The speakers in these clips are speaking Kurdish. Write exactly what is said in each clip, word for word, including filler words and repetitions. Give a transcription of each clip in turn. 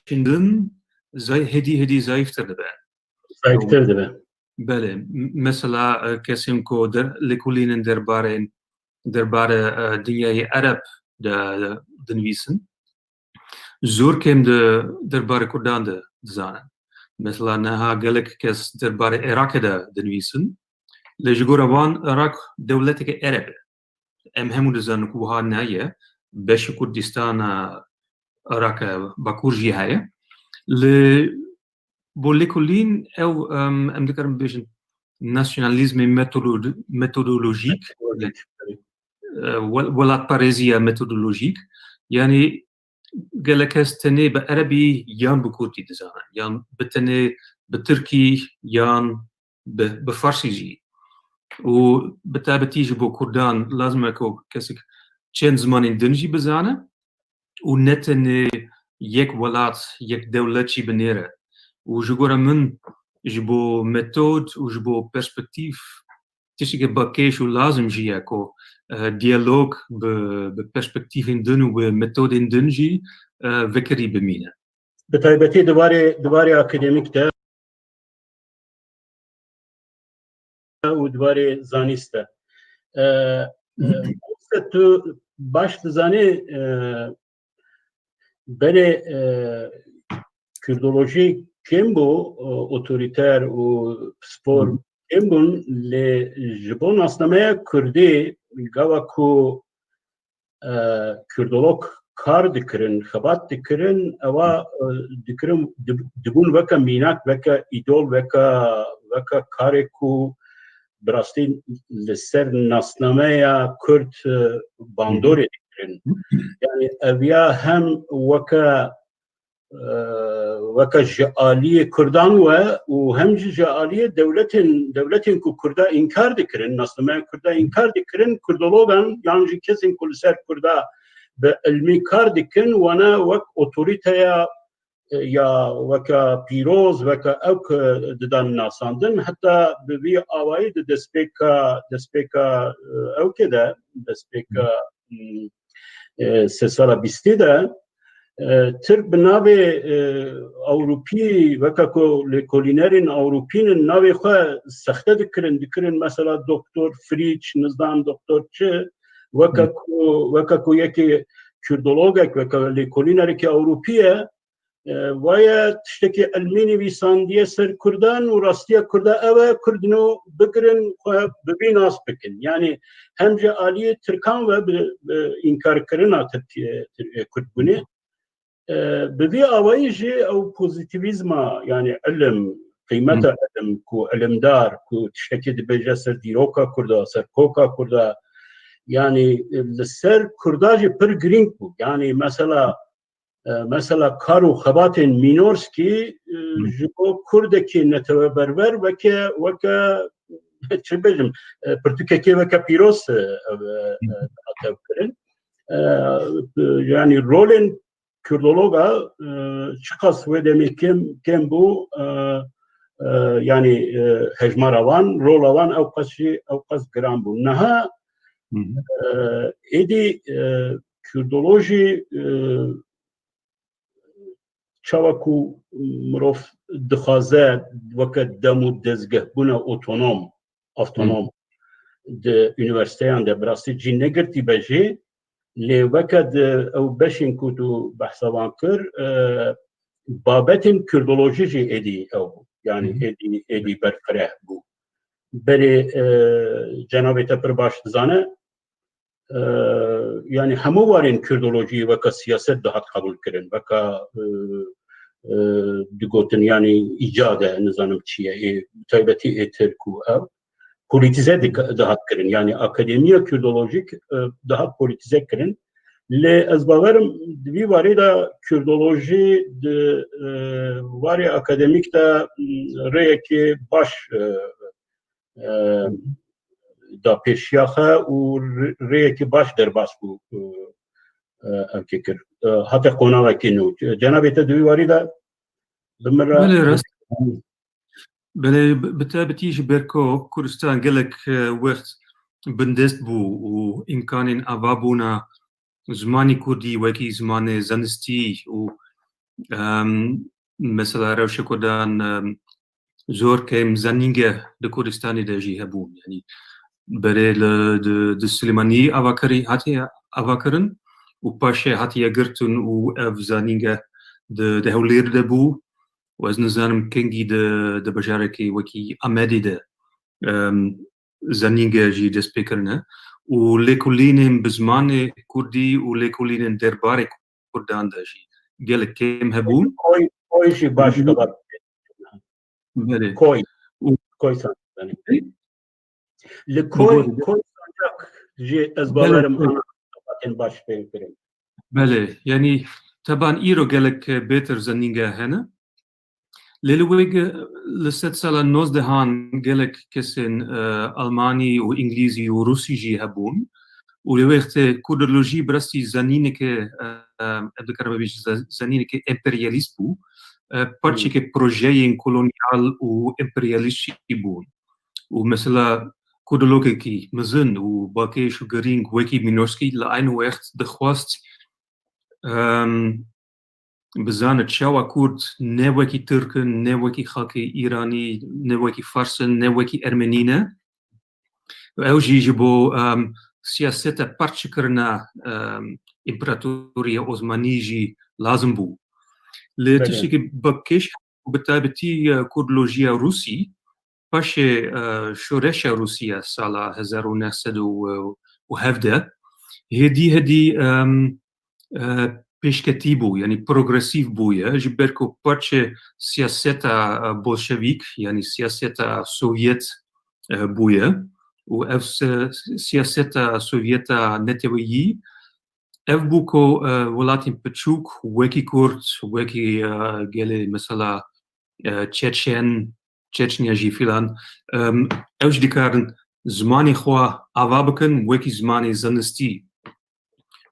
şindin zay-, hêdî hêdî zayîftir dibe. Zayîftir dibe. Belê, m- mesela e, kesên ku der, lêkolînên derbarên derbare e, dinyayê Ereb de, de dinivîsin. Zor kêm di derbarê Kurdan de dizanin. Mesela niha gelek kes derbarê Iraqê de dinivîsin. Lê ji gora wan Iraq dewleteke Ereb e. Em hemû dizanin ku wiha neye. Beşê Kurdistana Iraqê Bakur jî heye. Li bo lêkolîn ew em, em dikarin bibêjin nasyonalîzmê metodolo- metodolojîk, e, wel- welatparêziya metodolojîk, yanî gelek kes tenê bi erebî yan bi kurdî dizanin, yan bi tenê bi tirkî yan bi, bi farsî jî. Û bi taybetî ji bo kurdan lazim e ku kesek çend zimanên din jî bizane û ne tenê yek welat, yek dewlet jî binêre. Û ji gora min ji bo metod û ji bo perspektîf tiştekî bakêş û lazim jî ye ku e, diyalog bi, bi perspektîfên din û bi metodên din jî e, vekirî bimîne. Bi taybetî di warê, di warê akademîk de û di warê zanîst de. E, e, Mamoste, tu baş dizanî, e, berê e, kurdolojî kêm bû, e, otorîter û pispor kêm bûn, lê ji bo nasnameya kurdî gava ku e, kurdolog kar dikirin, xebat dikirin, ewa e, dikirin, dib- dibûn weke mînak, weke îdol, weke, weke karê ku bi rastî li ser nasnameya kurd e, bandorê dikirin. Yani ev ya hem weke e, weke ji aliyê kurdan we û hem jî ji aliyê dewletên, dewletên ku kurda înkar dikirin, nasnameya kurda înkar dikirin, kurdologan yan jî kesên ku li ser kurda bi ilmî kar dikin, wana wek otorîteya e, ya weke pîroz, weke ewk e, didan nasandin. Heta bi vî awayî di destpêka, destpêka e, ewkê de, destpêka mm, e, sê sala bîstê de, e, Tirk bi navê e, Ewropî, weke ku lêkolînerên Ewropî ne, navê xwe sexte dikirin, dikirin mesela Doktor Friç, nizam Doktor çi, weke ku, weke ku yekê kurdologek, weke lêkolînerekî Ewropî ye, e, waye tiştekî ilmî nivîsandiye ser kurdan û rastiya kurda ew e, kurdino bigirin, xwe bi vî nas bikin. Yani hem ji aliyê Tirkan ve bi, bi înkarkirina Tirkiye, Tir- e, kurdbûnê, e, bi vî awayî jî ew pozîtîvîzma, yani ilim, qîmeta ilim ku ilimdar, ku tiştekî dibêje ser dîroka kurda, ser koka kurda, yani e, li ser kurda jî pir girîng bû. Yani mesela e, mesela kar û xebatên Mînorskî e, ji bo kurdekî neteweberber weke, weke çi bêjim, e, pirtûkekê weke pîroz e, ev, e, e, hate ev kirin. E, e, yani rolên kurdologa e, çiqas wê demê kêm, kêm bû, e, e, yani e, hejmara wan, rola wan ew qas jî, ew qas giran bû. Niha e, êdî e, kurdolojî e, çawa ku mirov dixwaze weke dem û dezgehbûna otonom, avtonom di unîversîteyan de bi rastî cî negirtî be jî, lê weke di ew beşên ku tu behsa wan kir, e, babetên kurdolojî jî êdî ew bû. Yani Hı hı. êdî, êdî berfireh bû. Berê e, cenabê te pir baş dizane, e, yani hemû warên kurdolojiyê weke siyaset dihat qebûl kirin, weke e, e, digotin yani îcad e, nizanim çi ye, ê, bi taybetî ê Tirk û ew politize dik- dihat kirin. Yani akademiya kurdolojik e, dihat politize kirin. Lê ez bawerim di vî warê de kurdolojî di e, warê akademîk de m, rêyekê baş e, e, da pêşiya xwe û rê- rêyekî baş derbas bû e, e, ev kê kir. E, hate qonaxekî nû. Cenabê te di wî warî de bi min re Belê, rast. Belê, bi- bi taybetî ji ber ku Kurdistan gelek e, wext bindest bû û îmkanên avabûna zimanê kurdî wekî zimanê zanistî û Em, mesela rewşê Kurdan, em, zor kêm zanînge di Kurdistanê de jî hebûn. Yanî berê li, di, di Silêmanî avakirî hatiye avakirin û paşê hatiye girtin û ev zanînge di, di Hewlêr de bû û ez nizanim kengî di, di bajarekê wekî Amedê de, em, zanînge jî dest pê kirine û lêkolînên bi zimanê kurdî û lêkolînên derbarê Kurdan de jî gelek kêm hebûn. Koy, koy jî baş xebat. Belê. Koy. Û Koy sancağı. Li Koy, Koy sancak jî ez Belê, bawerim ana xebatên baş pê kirin. Belê, yanî teban îro gelek bêtir zanînge hene. Lê li wê ge-, li sedsala nozdehan gelek kesên, e, Almanî û Îngilîzî û Rûsî jî hebûn. Û li wê wextê kurdolojî bi rastî zanîneke, e, e, em dikarin bibêjin za-, zanîneke emperyalîst bû. E, parçeke projeyên kolonyal û emperyalîst jî bûn. Û mesela kurdologekî mezin û balkêş û girîng wekî Mînoskî li eyn wext dixwest, em, bizane çawa Kurd ne wekî Tirk in, ne wekî xakê Îranî, ne wekî Fars in, ne wekî Ermenî ne. Ew jî ji bo, em, siyaseta parçekirina, em, împeratoriya Osmanî jî lazim bû. Lê Belê. Tiştekî bakêş û bi taybetî, e, kurdolojiya Rûsî, paşê, e, şoreşa Rûsî ya sala hezar û neh sed û hevdeh, hêdî hêdî, em, e, pêşketî bû, yanî progresîv bûye, ji ber ku parçe siyaseta, e, bolşevîk, yanî siyaseta Sovyet, e, bûye. Û ev si-, siyaseta Sovyeta neteweyî, ev bû ku, e, welatên piçûk wekî Kurd, wekî, e, gelê mesela, e, Çeçen, Çeçnya jî filan, em, ew jî dikarin zimanê xwe ava bikin wekî zimanê zanistî.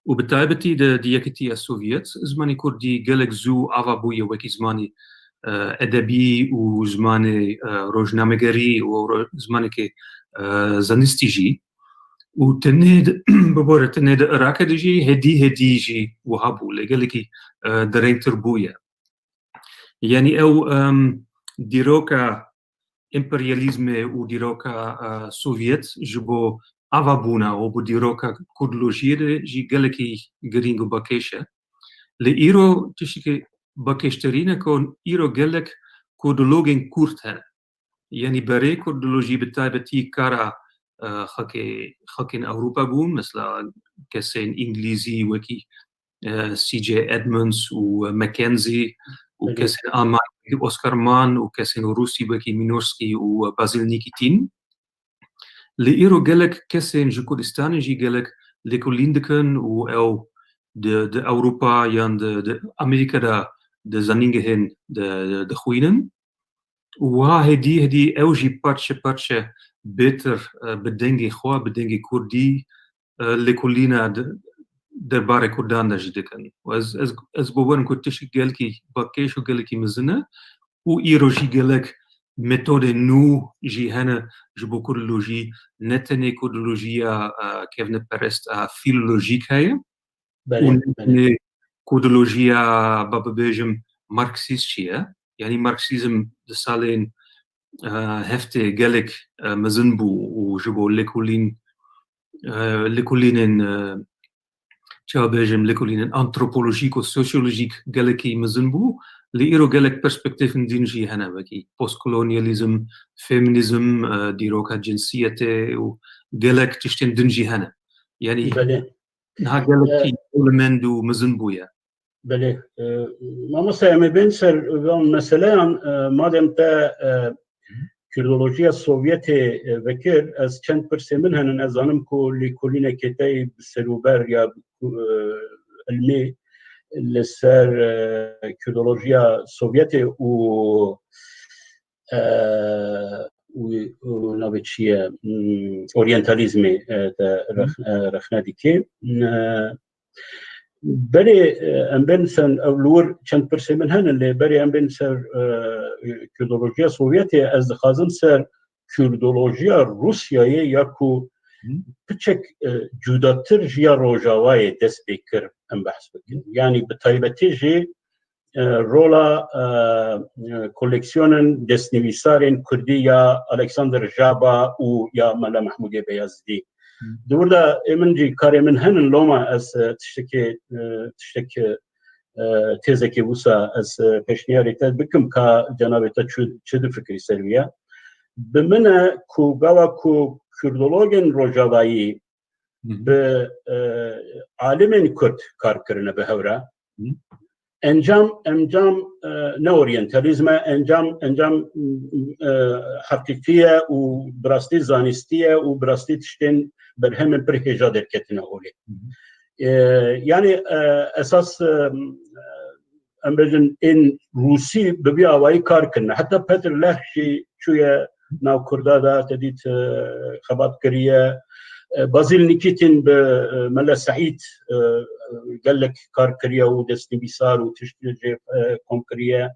Û bi taybetî di, di Yekîtiya Sovyet, zimanê kurdî gelek zû ava bûye wekî zimanê, e, edebî û zimanê, e, rojnamegerî û ro-, zimanekê, e, zanistî jî. Û tenê di, bibore tenê di Iraqê de jî hêdî hêdî jî wiha bû, lê gelekî, e, derengtir bûye. Yanî ew, em, dîroka emperyalîzmê û dîroka, e, Sovyet ji bo avabûna û bo dîroka kurdolojiyê de jî gelekî girîng û bakêş e. Lê îro tiştekî bakêştirîn e ku îro gelek kurdologên kurd hene. Yanî berê kurdolojî bi taybetî kara, e, xakê-, xakên Ewropa bûn, mesela kesên Îngilîzî wekî, e, C J Edmonds û Mackenzie û Belê. Kesên Alman wekî Oscar Mann û kesên Rûsî wekî Minorski û Basil Nikitin. Lê îro gelek kesên ji Kurdistanê jî gelek lêkolîn dikin û ew di, di Ewropa yan di, di Amerîka de di zanîngehên di, di, dixwînin. Û wiha hêdî hêdî ew jî parçe parçe bêtir, e, bi dengê xwe, bi dengê kurdî, e, lêkolîna di, derbarê kurdan de jî dikin. Û ez, ez, ez bawer im ku tişt gelkî bakêş û gelekî mezin e û îro jî gelek metodên nû jî hene ji bo kurdolojî, ne tenê kurdolojiya, e, kevneperest a filolojîk heye. Belê, û belê. Kurdolojiya, ba bibêjim, marksîstçî ye. Yanî marksîzm di salên, e, heftê gelek, e, mezin bû û ji bo lêkolîn, e, lêkolînên, e, çawa bêjim, lêkolînên antropolojîk û sosyolojîk gelekî mezin bû. Lê îro gelek perspektîfên din jî hene, wekî postkolonyalîzm, feminîzm, e, dîroka cinsiyetê û gelek tiştên din jî hene. Yanî Belê. Niha gelekî E, ewlemend û mezin bûye. Belê. E, mamoste, em ê bên ser van meseleyan, e, madem te, e, kurdolojiya Sovyetê, e, vekir, ez çend pirsê min henin, ez zanim ku lêkolînekê te yê bi serûber ya bi ku-, e, ilmê li ser, e, kurdolojiya Sovyetê û e, û, û navê çi ye, hmm, oryantalîzmê, e, de rex-, e, rexne dike. E, berê, e, em bên ser, ew li wir çend pirsê min hene, lê berê em bên ser, e, kurdolojiya Sovyetê, ez dixwazim ser kurdolojiya Rûsyayê ya ku Hı. piçek, e, cudatir ji ya Rojavayê dest pê kir em behs bikin. Yanî bi taybetî jî e, rola, e, e, koleksiyonên destnivîsarên kurdî ya Alexander Jaba û ya Mela Mehmûdê Beyazîdî. Hı. Di wir de ê min jî karê min henin loma ez, e, tiştekê, e, tiştek, e, têzekê wisa ez, e, pêşniyarê te bikim ka cenabê te çi, çi difikirî ser wî ye. Bi min e ku gava ku kurdologên rojavayî Hı hı. bi, e, alimên kurd kar kirine bi hev re. Hı. Encam, encam, e, ne oryantalîzm e, encam, encam, e, heqîqî ye û bi rastî zanistî ye û bi rastî tiştên berhemên pir hêja derketine holê. Hı hı. E, yani, e, esas, e, em bêjin ên Rûsî bi vî awayî kar kirine. Heta Petr Leh jî çûye nav Kurda de, te dît, e, xebat kiriye. E, Bazîl Nîkîtîn bi, e, Mele Seîd, e, gelek kar kiriye û destnivîsar û tişt jê, e, kom kiriye.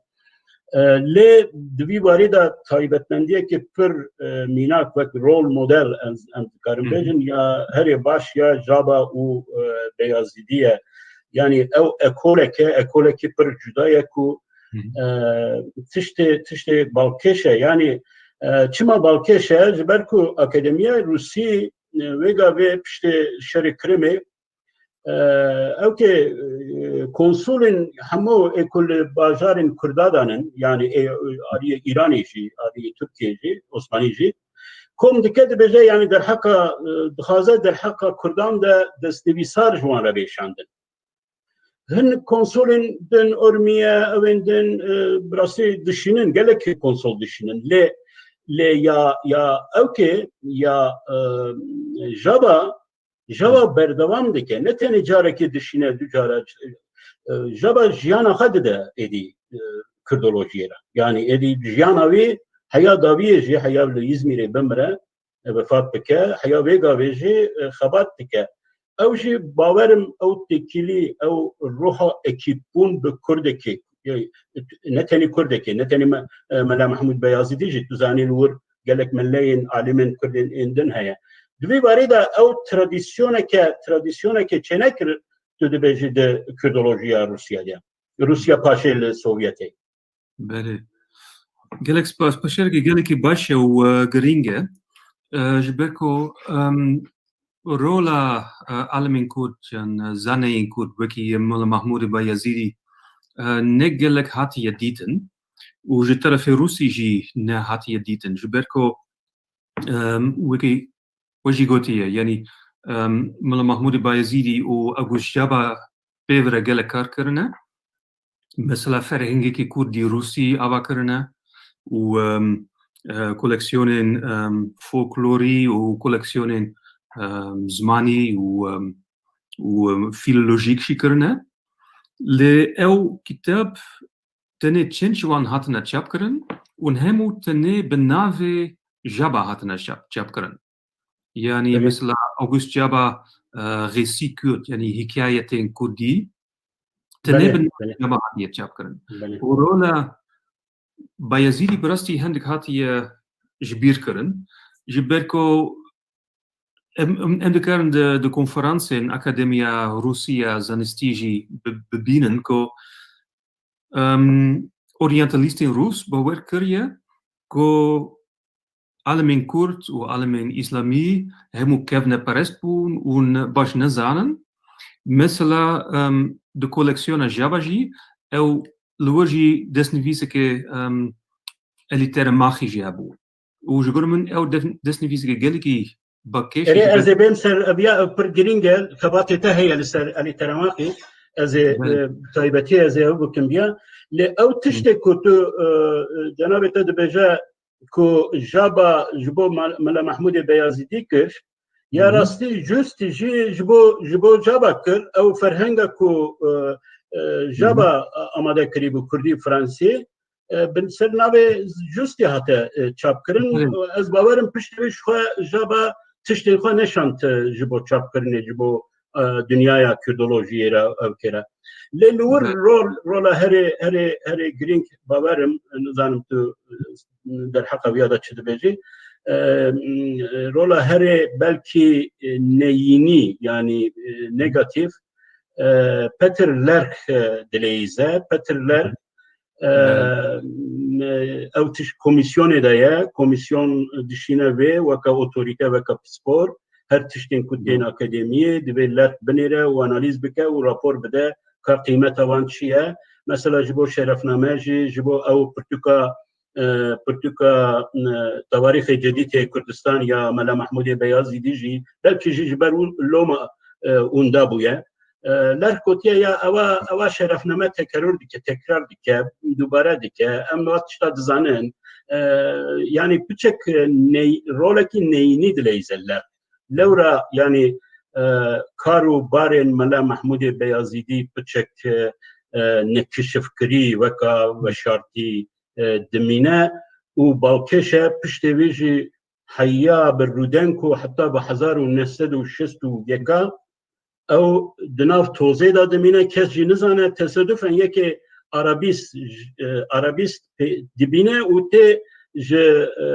E, lê di vî warî de taybetmendiyekî pir, e, mînak wek rol model em, em dikarin Hı hı. bêjin ya herê baş ya Jaba û, e, Beyazîdî ye. Yani ew ekolek e, ekolekî pir cuda ye ku Hı hı. e, tiştê, tiştê balkêş e. Yani, e, çima balkêş e? Ji ber ku Akademiya Rûsî, e, wê gavê piştê şerê Kirimê, e, ew ke, e, konsulên hemû ê ku li bajarên Kurda de nin, yani ê, aliyê Îranê jî, aliyê Tirkiyê jî, Osmanî jî, kom dike dibêje, yani derheqa, e, dixwaze derheqa Kurdan de destnivîsar ji wan re bêşandin. Hin konsolên din Urmiye, ewên din, e, bi rastî dişînin, gelekî konsol dişînin. Lê, lê ya, ya ewkê, ya, e, Jaba, Jaba berdewam dike. Ne tenê carekê dişîne, du cara, e, Jaba jiyana xwe dide êdî, e, kurdolojiyê re. Yani êdî jiyana wî heya dawiyê jî, heya li Îzmîrê bimire, e, vefat bike, heya vê gavê jî, e, xebat dike. Ew jî bawerim ew têkilî, ew ruha ekîpbûn bi Kurdekê, e, ne tenê Kurdekê, ne tenê me, e, Mela Mehmûd Beyazîdî jî, tu zanî li wir gelek meleyên, alimên Kurd ên, ên din heye. Di vî barê de ew tradisyoneke, tradisyoneke çênekir, tu dibêjî di kurdolojiya Rûsya de. Rûsya paşê li Sovyetê. Belê. Gelek spas. Paşerekî gelekî baş e û, e, girîng e. E, ji ber ku, em, rola, e, alimên Kurd, yan, e, zaneyên Kurd, wekî Mela Mahmûdê Bayezîdî, e, ne gelek hatiye dîtin û ji terefê Rûsî jî ne hatiye dîtin. Ji ber ku, em, wekî we jî gotiye, yanî, em, Mela Mahmûdê Bayezîdî û August Jaba pê ve re gelek kar kirine. Mesela ferhengekî kurdî rûsî ava kirine û, em, e, koleksiyonên, em, folklorî û koleksiyonên, em, zimanî û, em, û, em, filolojîk jî kirine. Lê ew kitab tenê çend ji wan hatine çapkirin û hemû tenê bi navê Jaba hatine çap-, çapkirin. Yani Belê. Mesela August Jaba, e, Récits kurdes, yani hikayetên kurdî, tenê Belê, bi navê belê. Jaba hatiye çapkirin. Belê. Û rola Bayezîdî bi rastî hindik hatiye ji bîr kirin. Ji ber ku em, em, em dikarin di, di konferansên Akademiya Rûsî ya Zanistî jî bi-, bibînin ku, em, oryantalîstên Rûs bawer kiriye ku alimên Kurd û alimên Îslamî hemû kevneperest bûn û ne, baş nezanin. Mesela, em, di koleksiyona Jaba jî ew li wir jî destnivîseke, em, Elî Teremaxî jî hebû. Û ji gor min ew def-, destnivîseke gelekî bakêş Erê, ji ber ez ê bêm ser eviya, ev pir girîng e, xebatê te heye li ser Elî Teremaxî. Ez ê, Belê. e, taybetî ez ê ew bikim biya. Lê ew Hı. tiştê ku tu, e, e, cenabê te dibêje ku Jaba ji bo Ma-, Mela Mehmûdê Beyazîdî kir, ya Hı hı. rastî justî jî ji bo, ji bo Jaba kir, ew ferhenga ku, e, e, Hı hı. Jaba, e, amade kirî bû, kurdî, fransî, e, bin ser navê justî hate, e, çapkirin. Belê. Ez bawerim piştî wê ji xwe Jaba tiştên xwe neşand, e, ji bo çapkirinê, ji bo, e, dinyaya kurdolojiyê re, ew kê re. Lê li wir Belê. rol, rola herê, herê, herê girîng bawerim, nizanim tu, e, derheqa viya de çi dibêjî. E, rola herê belkî, e, neyînî, yanî, e, negatif, e, Peter Lerch, e, dileyîze. Peter Lerch, e, ew tişt komîsyonê de ye. Komîsyon dişîne vê weke otorîte, weke pispor. Her tiştên ku tên akademiyê divê Lerch binêre û analîz bike û rapor bide ka qîmeta wan çi ye. Mesela ji bo şerefname jî, ji bo ew pirtûka e, pirtûka, e, Tewarîxê Cedîd ê Kurdistan ya Mela Mehmûdê Beyazîdî jî, belkî jî ji ber loma, e, winda bûye. E, Lerch gotiye ya ewa, ewa şerefname tekerûr dike, tekrar dike, dubare dike. Em va tişta dizanin. E, yanî piçek, e, ney-, rolekî neyînî dileyîze Lerch. Lewra, yanî, e, kar û barên Mela Mehmûdê Beyazîdî piçek, e, e, nekişifkirî weka veşartî e, dimîne û balkêş e, piştê wê jî heya bi Rudenko heta bi hezar û neh sed û şêst û yek ew di nav tozê de dimîne, kes jî nizane, tesedufen yekê arabîst, e, arabîst pê-, dibîne û tê ji, e,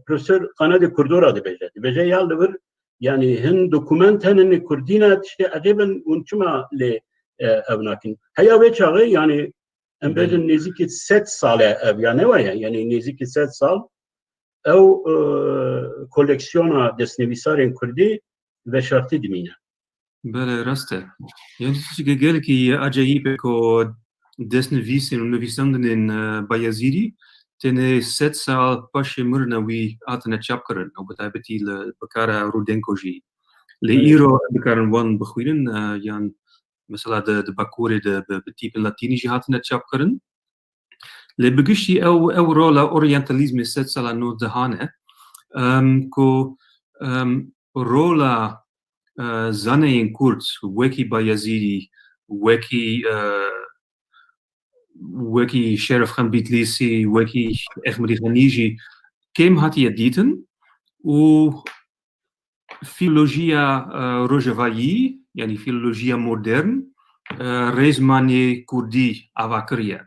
Profesor Qanadê Kurdo re dibêje. Dibêje ya li vir, yanî hin dokument henin li Kurdî ne, tiştê ecêb in, hûn çima lê, e, ev nakin? Heya wê çaxê, yanî em bêjin nêzîkî sed sal e ev ya ne wa ye, yanî nêzîkî sed sal ew, e, koleksiyona destnivîsarên kurdî veşartî dimîne. Belê, rast e. Yanî tiştekî gelekî acayîb e ku destnivîsên û nivîsandinên, e, Bayezîdî tenê sed sal paşê mirina wî hatine çapkirin û bi taybetî li bikara Rudenko jî. Lê îro em dikarin wan bixwînin, e, yan mesela di, di Bakurê de bi, bi tîpên latînî jî hatine çapkirin. Lê bi giştî ew, ew rola oryantalîzmê sed sala nozdehan e, em, ku, em, rola, e, zaneyên kurd wekî Bayezîdî, wekî, e, wekî Şeref Xan Bîtlîsî, wekî Ehmedî Xanî jî kêm hatiye dîtin û fîlolojiya, e, rojevayî, yanî fîlolojiya modern, e, rêzmanê kurdî ava kiriye.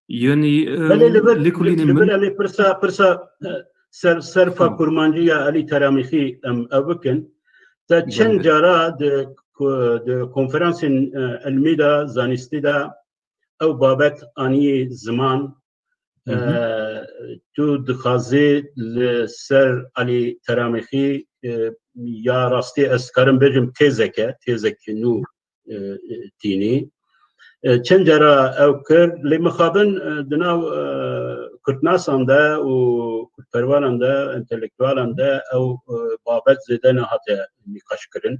Yanî, e, Belê li vir, lêkolînê li min vir em ê pirsa, pirsa, e, ser, serfa kurmancî ya Elî Teramîxî em ev bikin. Te çend Belê. cara di ku-, di konferansên, e, ilmî de, zanistî de ew babet aniyê ziman, Hı hı. e, tu dixwazî li ser Elî Teramîxî, e, ya rastî ez dikarim bêjim têzeke, têzek nû, e, tînî. E, çend cara ew kir, lê mixabin, e, di nav, e, kurdnasan de û kurdperweran de, entelektualan de ew, e, babet zêde nehate nîqaşkirin.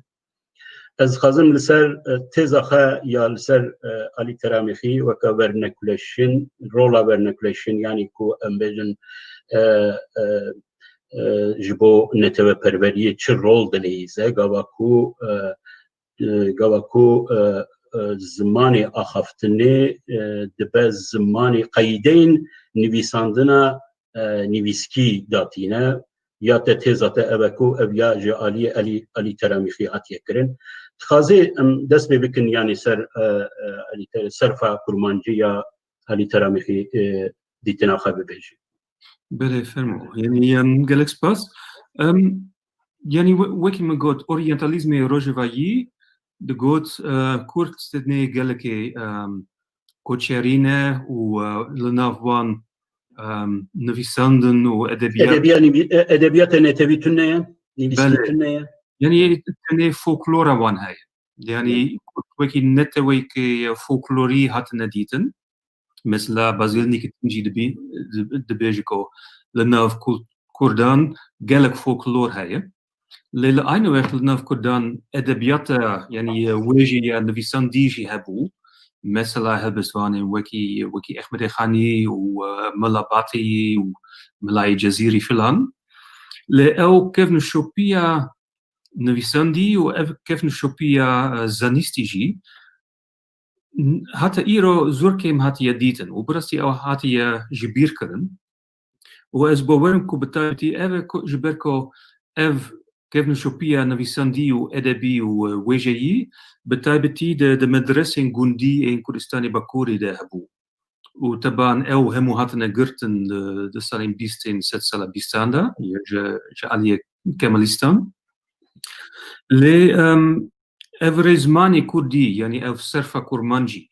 Ez dixwazim li ser, e, têza xwe ya li ser, e, Alî Teramîxî weke vernekuleşin, rola vernekuleşin, yanî ku em bêjin, e, e, e, ji bo neteweperweriyê çi rol dileyîze, gava ku, e, e, gava ku, e, e, zimanê axaftinê, e, dibe zimanê qeydeyên nivîsandina, e, nivîskî datîne, ya te têza te ev e ku ev ya ji aliyê Elî, Elî Teramîxî hatiye kirin. Dixwazê em dest pê bikin, yanî ser, e, e, Elî Te-, serfa kurmancî ya Elî Teramîxî, e, dîtina xwe bibêjî. Belê, fermo. Yanî, em, gelek spas. Em, yanî, we-, wekî min got, oryantalîzmê rojevayî digot, e, Kurd tenê gelekê, em, koçerî ne û, e, li nav wan, em, nivîsandin û edebiyat. Edebiyat, nivî-, e, edebiyata netewî tune ye, nivîskî Belê. tune ye. Yanî tenê folklora wan heye. Yanî Belê. Kurd wekî neteweyeke folklorî hatine dîtin. Mesela Bazîl Nîkitin jî dibî-, dib-, dibêje ku li nav Kur-, Kurdan gelek folklor heye. Lê li aynî wext li nav Kurdan edebiyata, yanî, e, wêjê ya nivîsandî jî hebû. Mesela helbestvanên wekî, wekî Ehmedê Xanî û, e, Mela Bateyî û Melayê Cezîrî filan. Lê ew kevnişopiya nivîsandî û ev kevnişopiya, e, zanistî jî n-, heta îro zor kêm hatiye dîtin û bi rastî ew hatiye ji bîr kirin. Û ez bawer im ku bi taybetî ev e ku ji ber ku ev kevnişopiya nivîsandî û edebî û, e, wêjeyî bi taybetî di, di medresên gundî ên Kurdistanê Bakurî de hebû. Û teban ew hemû hatine girtin di, di salên bîst ên sedsala bîstan de, ji, ji aliyê Kemalîstan. Lê, em, Ev rêzmanê kurdî, yanî ev serfa kurmancî,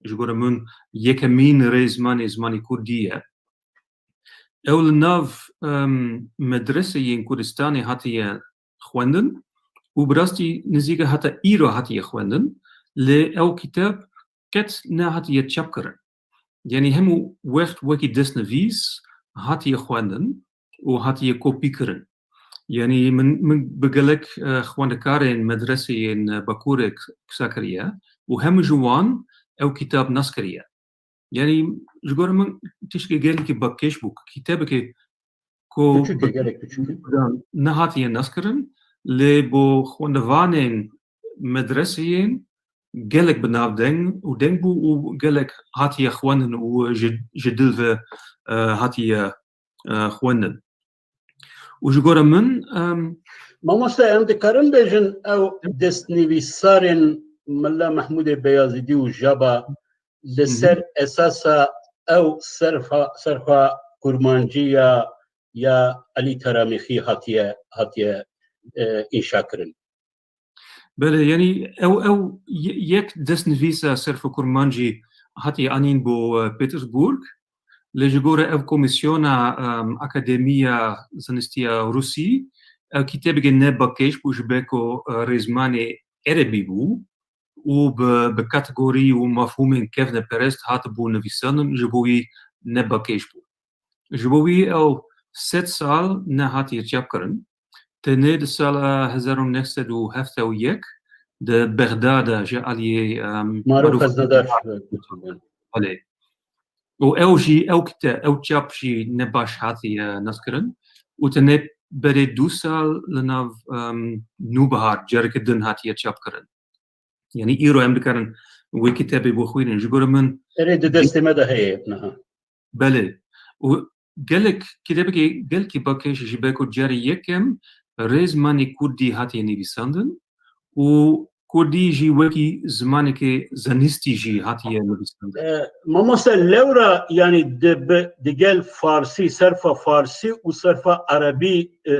ji gora min yekemîn rêzmanê zimanê kurdî ye. Ew li nav, em, medreseyên Kurdistanê hatiye xwendin û bi rastî nizîka heta îro hatiye xwendin, lê ew kitêb qet nehatiye çapkirin. Yanî hemû wext wekî destnivîs hatiye xwendin û hatiye kopî kirin. Yanî min, min bi gelek, e, xwendekarên medreseyên, e, Bakurê qisa kiriye û hemû ji wan ew kitab nas kiriye. Yanî ji gora min tişkê gelekî bakêş bû, kitêbekê ku Piçûk e, gelek piçûk e. Nehatiye naskirin, lê bo xwendevanên medreseyên gelek bi nav deng û deng bû û gelek hatiye xwendin û ji, ji dil ve, e, hatiye, e, xwendin. Û ji gora min, em, Mamoste, em dikarin bêjin ew destnivîsarên Mela Mehmûdê Beyazîdî û Jaba li Hı hı. ser esasa ew serfa-, serfa kurmancî ya, ya Elî Teramîxî hatiye, hatiye, e, înşa kirin. Belê, yanî ew, ew ye-, yek destnivîsa serfa kurmancî hatiye anîn bo, e, Petersburg. Lê ji gora ev komîsyona, em, Akademiya Zanistiya Rûsî, ew kitêbekê ne bakêş bû ji ber ku, e, rêzmanê erebî bû û bi, bi kategorî û mefhûmên kevneperest hatibû nivîsandin, ji bo wî ne bakêş bû. Ji bo wî ew sed sal nehatiye çapkirin. Tenê di sala hezar û neh sed û hevdeh û yek di Bexda de ji aliyê, em, Marûf Marûf Xeznedar. Xeznedar. Belê. Û ew jî, ew kite-, ew çap jî ne baş hatiye naskirin. Û tenê berê du sal li nav, em, Nûbihar careke din hatiye çapkirin. Yanî îro em dikarin wê kitêbê bixwînin. Ji gora min Erê di destê me de heye niha. Belê. Û gelek, kitêbekê gelkî bakêş ji ber ku carê yekem rêzmanê kurdî hatiye nivîsandin û kurdî jî wekî zimanekê zanistî jî hatiye nivîsandin. E, mamoste, lewra, yanî di bi-, digel farsî, serfa farsî û serfa erebî, e,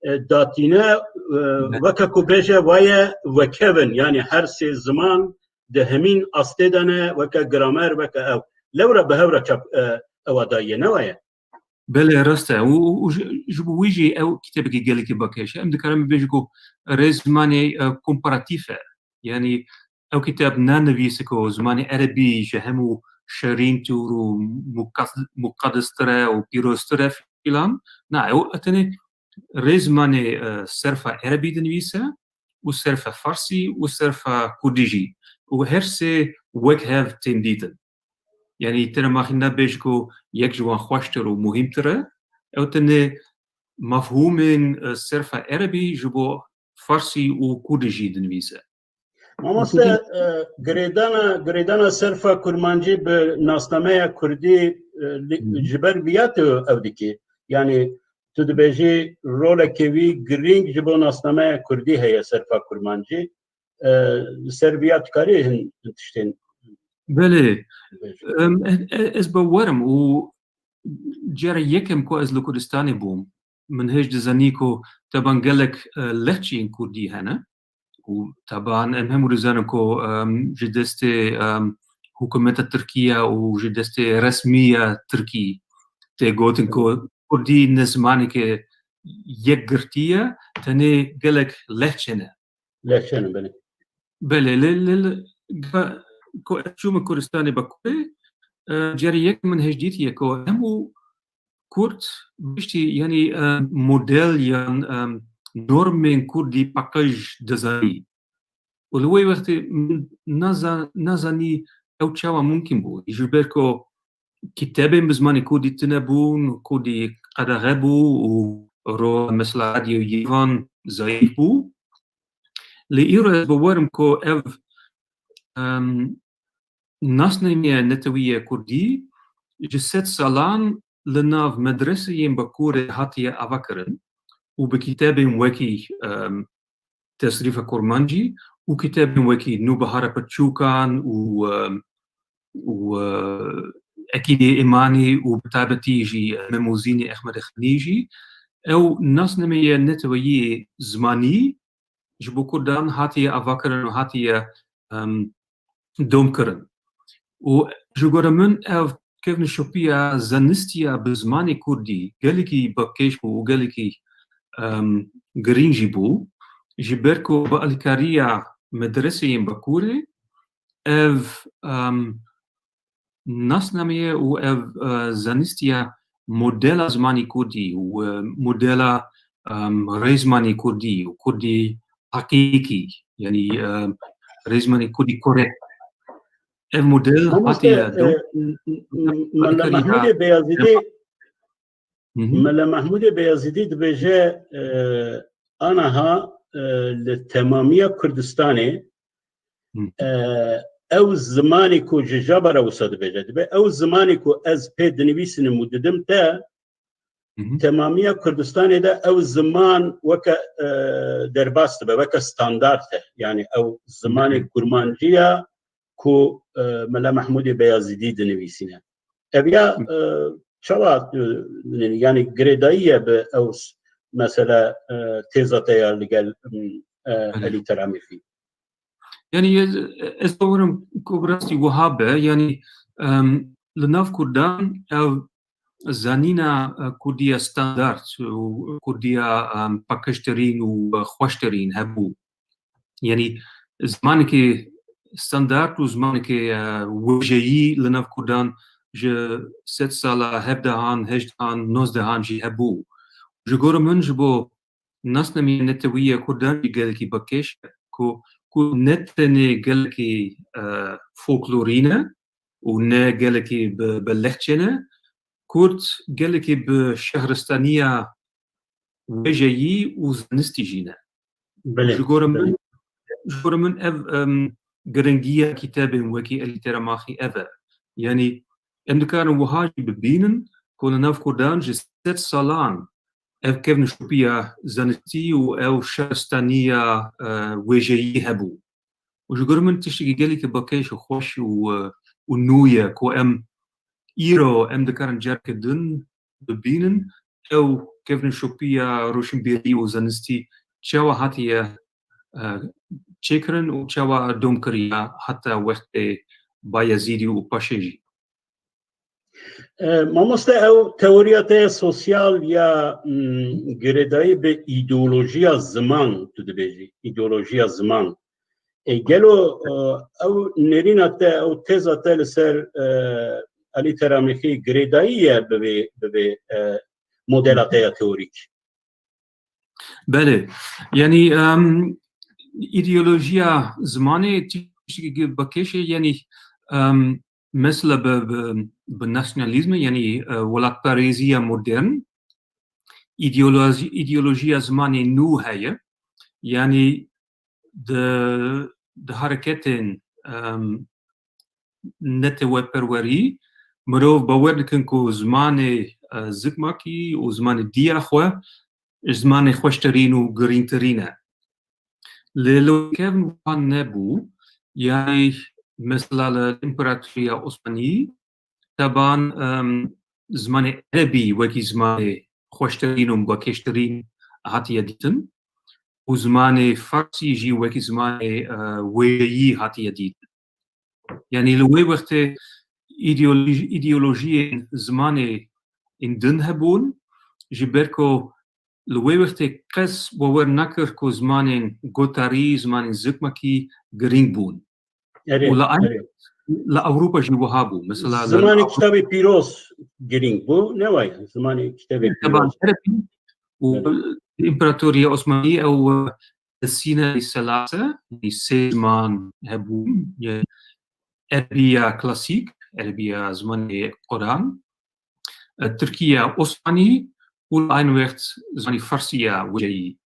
e, datîne, e, Evet. weke ku bêje waye wekevin, yanî her sê ziman di hemîn astê de ne, weke gramer, weke ew. Lewra bi hewra çap, e, ewa daye, ne waye? Belê, rast e. Û, û, û ji, ji bo wî jî ew kitêbekî gelekî bakêş e. Em dikarin bibêjin ku rêzmanê, e, komparatîf e. Yanî ew kitêb nanivîse ku zimanê erebî ji hemû şerîntir û muqas-, muqadestir e û pîroztir e filan. Na, ew tenê rêzmanê, e, serfa erebî dinivîse û serfa farsî û serfa kurdî jî. Û her sê wek hev tên dîtin. Yanî tere maxî nebêj ku yek ji wan xweştir û muhîmtir e. Ew tenê mefhûmên, e, serfa erebî ji bo farsî û kurdî jî dinivîse. Mamoste, e, girêdana, girêdana serfa kurmancî bi nasnameya kurdî, e, li, Hı hı. ji ber viya tu ew dikî. Yanî tu dibêjî rolekê wî girîng ji bo nasnameya kurdî heye serfa kurmancî. E, li ser viya tu karî hin, hin tiştên Belê. bibêjî. Em, e, e, ez bawer im û cara yekem ku ez li Kurdistanê bûm, min hêj dizanî ku teban gelek, e, lehçeyên kurdî hene. Û teban em hemû dizanin ku, em, ji destê, em, hikûmeta Tirkiye û ji destê resmiya Tirkî tê gotin ku kurdî ne zimaneke yekgirtî ye, tenê gelek lehçe ne. Lehçe ne, belê. Belê, lê, lê, lê, ga-, ku ez çûme Kurdistanê Bakurê, e, carê yek min hêj dîtiye ku hemû Kurd piştî, yanî, e, model yan, e, normên kurdî paqij dizanî. Û li wê wextê min naza-, nazanî ew çawa mumkîn bû. Ji ber ku kitêbên bi zimanê kurdî tune bûn, kurdî qedexe bû û ro-, mesela radyo Yerevan zayîf bû. Lê îro ez bawer im ku ev, em, nasnameyê netewî yê kurdî ji sed salan li nav medreseyên Bakurê hatiye avakirin û bi kitêbên wekî, em, Tesrîfa Kurmancî û kitêbên wekî Nûbihara Pirçûkan û, em, û, e, Ekîdê Îmanî û bi taybetî jî Memûzînê Ehmedê Xanî jî ew nasnameyê neteweyî zimanî ji bo Kurdan hatiye avakirin û hatiye, em, domkirin. Û ji gore min ev kevnişopiya zanistiya bi zimanê Kurdî gelekî bi kêş bû û gelekî, em, girîng jî bû. Ji ber ku bi alîkariya medreseyên Bakurê ev, em, nasnameye û ev, e, zanistiya modela zimanê Kurdî û, e, modela, em, rêzmanê Kurdî û Kurdî heqîqî, yanî, em, rêzmanê Kurdî korek. Ev model Mamoste, hatiye e, dom-, m-, m-, m-, Mela alîkarî Mehmûdê Beyazîdî, Hı hı. Mela Mehmûdê Beyazîdî dibêje, e, anaha, e, li temamiya Kurdistanê, Hı. e, ew zimanê ku ji jabara wisa dibêje, dibe ew zimanê ku ez pê dinivîsinim û didim te, Hı hı. temamiya Kurdistanê de ew ziman weke, e, derbas dibe, weke standart e. Yani ew zimanê Hı hı. kurmancî ya ku, e, Mela Mehmûdê Beyazîdî dinivîsîne. Ev ya, Hı. e, çawa, e, yani girêdayî ye bi ew s-, mesela, e, têza te ya li gel, m, e, Belê. Elî Teramîxî? Yani ez, ez bawerim ku bi rastî wiha be, yani, em, li nav Kurdan ev zanîna, e, Kurdiya standart û Kurdiya, em, paqijtirîn û, e, xweştirîn hebû. Yani zimanekî standart û zimanekî, e, wêjeyî li nav Kurdan ji sed sala hevdehan, hejdehan, nozdehan jî hebû. Ji gor min ji bo nasnamî netewî ya Kurdan jî gelekî bi kêş e, ku, ku ne tenê gelekî, e, folklorî ne û ne gelekî bi, bi lehçe ne, Kurd gelekî bi şehristaniya wêjeyî û zanistî jî ne. Belê, Ji gor min, belê. ji gor min ev, em, giringiya kitabên wekî Elî Teramaxî ev e. Yanî em dikarin wiha jî bibînin ku li nav Kurdan ji sed salan ev kevnişopiya zanistî û ew şaristaniya, e, wêjeyî hebû. Û ji gor min tiştekî gelekî bi kêş û xweş û, e, û nû ye ku em îro em dikarin careke din bibînin, ew kevnişopiya roşinbîrî û zanistî çawa hatiye, e, çêkirin û çawa dom kiriye heta wextê Bayezîdî û paşê jî. E, mamoste, ew teoriya te ya sosyal ya, mm, girêdayî bi îdeolojiya ziman, tu dibêjî, îdeolojiya ziman. E, gelo, e, ew nêrîna te, ew têza te li ser, e, Elî Teramîxî girêdayî ye bi vê, bi vê, e, modela te ya teorîk? Belê. Yanî, em, îdeolojiya zimanê tiştekî bi kêş e, yanî, em, mesela bi, bi, bi nasyonalîzmê, yanî, e, welatparêziya modern, îdeoloji-, îdeolojiya zimanê nû heye. Yanî di, di hareketên, em, neteweperwerî, mirov bawer dikin ku zimanê, e, zikmakî û zimanê diya xwe ji zimanê xweştirîn û girîngtirîn e. Lê li kevn wiha nebû, yanî mesela li Împaratoriya Osmanî, Teban, em, zimanê erebî wekî zimanê xweştirîn û bikêştirîn hatiye dîtin û zimanê farsî jî wekî zimanê, e, wêjeyî hatiye dîtin. Yanî li wê wextê îdeoloj-, îdeolojiyên zimanê ên din hebûn, ji ber ku li wê wextê kes bawer nakir ku zimanên gotarî, zimanên zikmakî girîng bûn. Erê, Û li erê. Li Ewropa jî wiha bû. Mesela li, Zimanê li kitabê pîroz girîng bû, ne wayî? Zimanê kitabê Teban pîroz. Erebî û Evet. Împaratoriya Osmanî ew, e, Sîne Selase, yanî sê ziman hebû, e, Erebiya klasîk, Erebiya zimanê Quran, e, Tirkiya Osmanî û li aynî wext zimanî Farsî ya wêjeyî.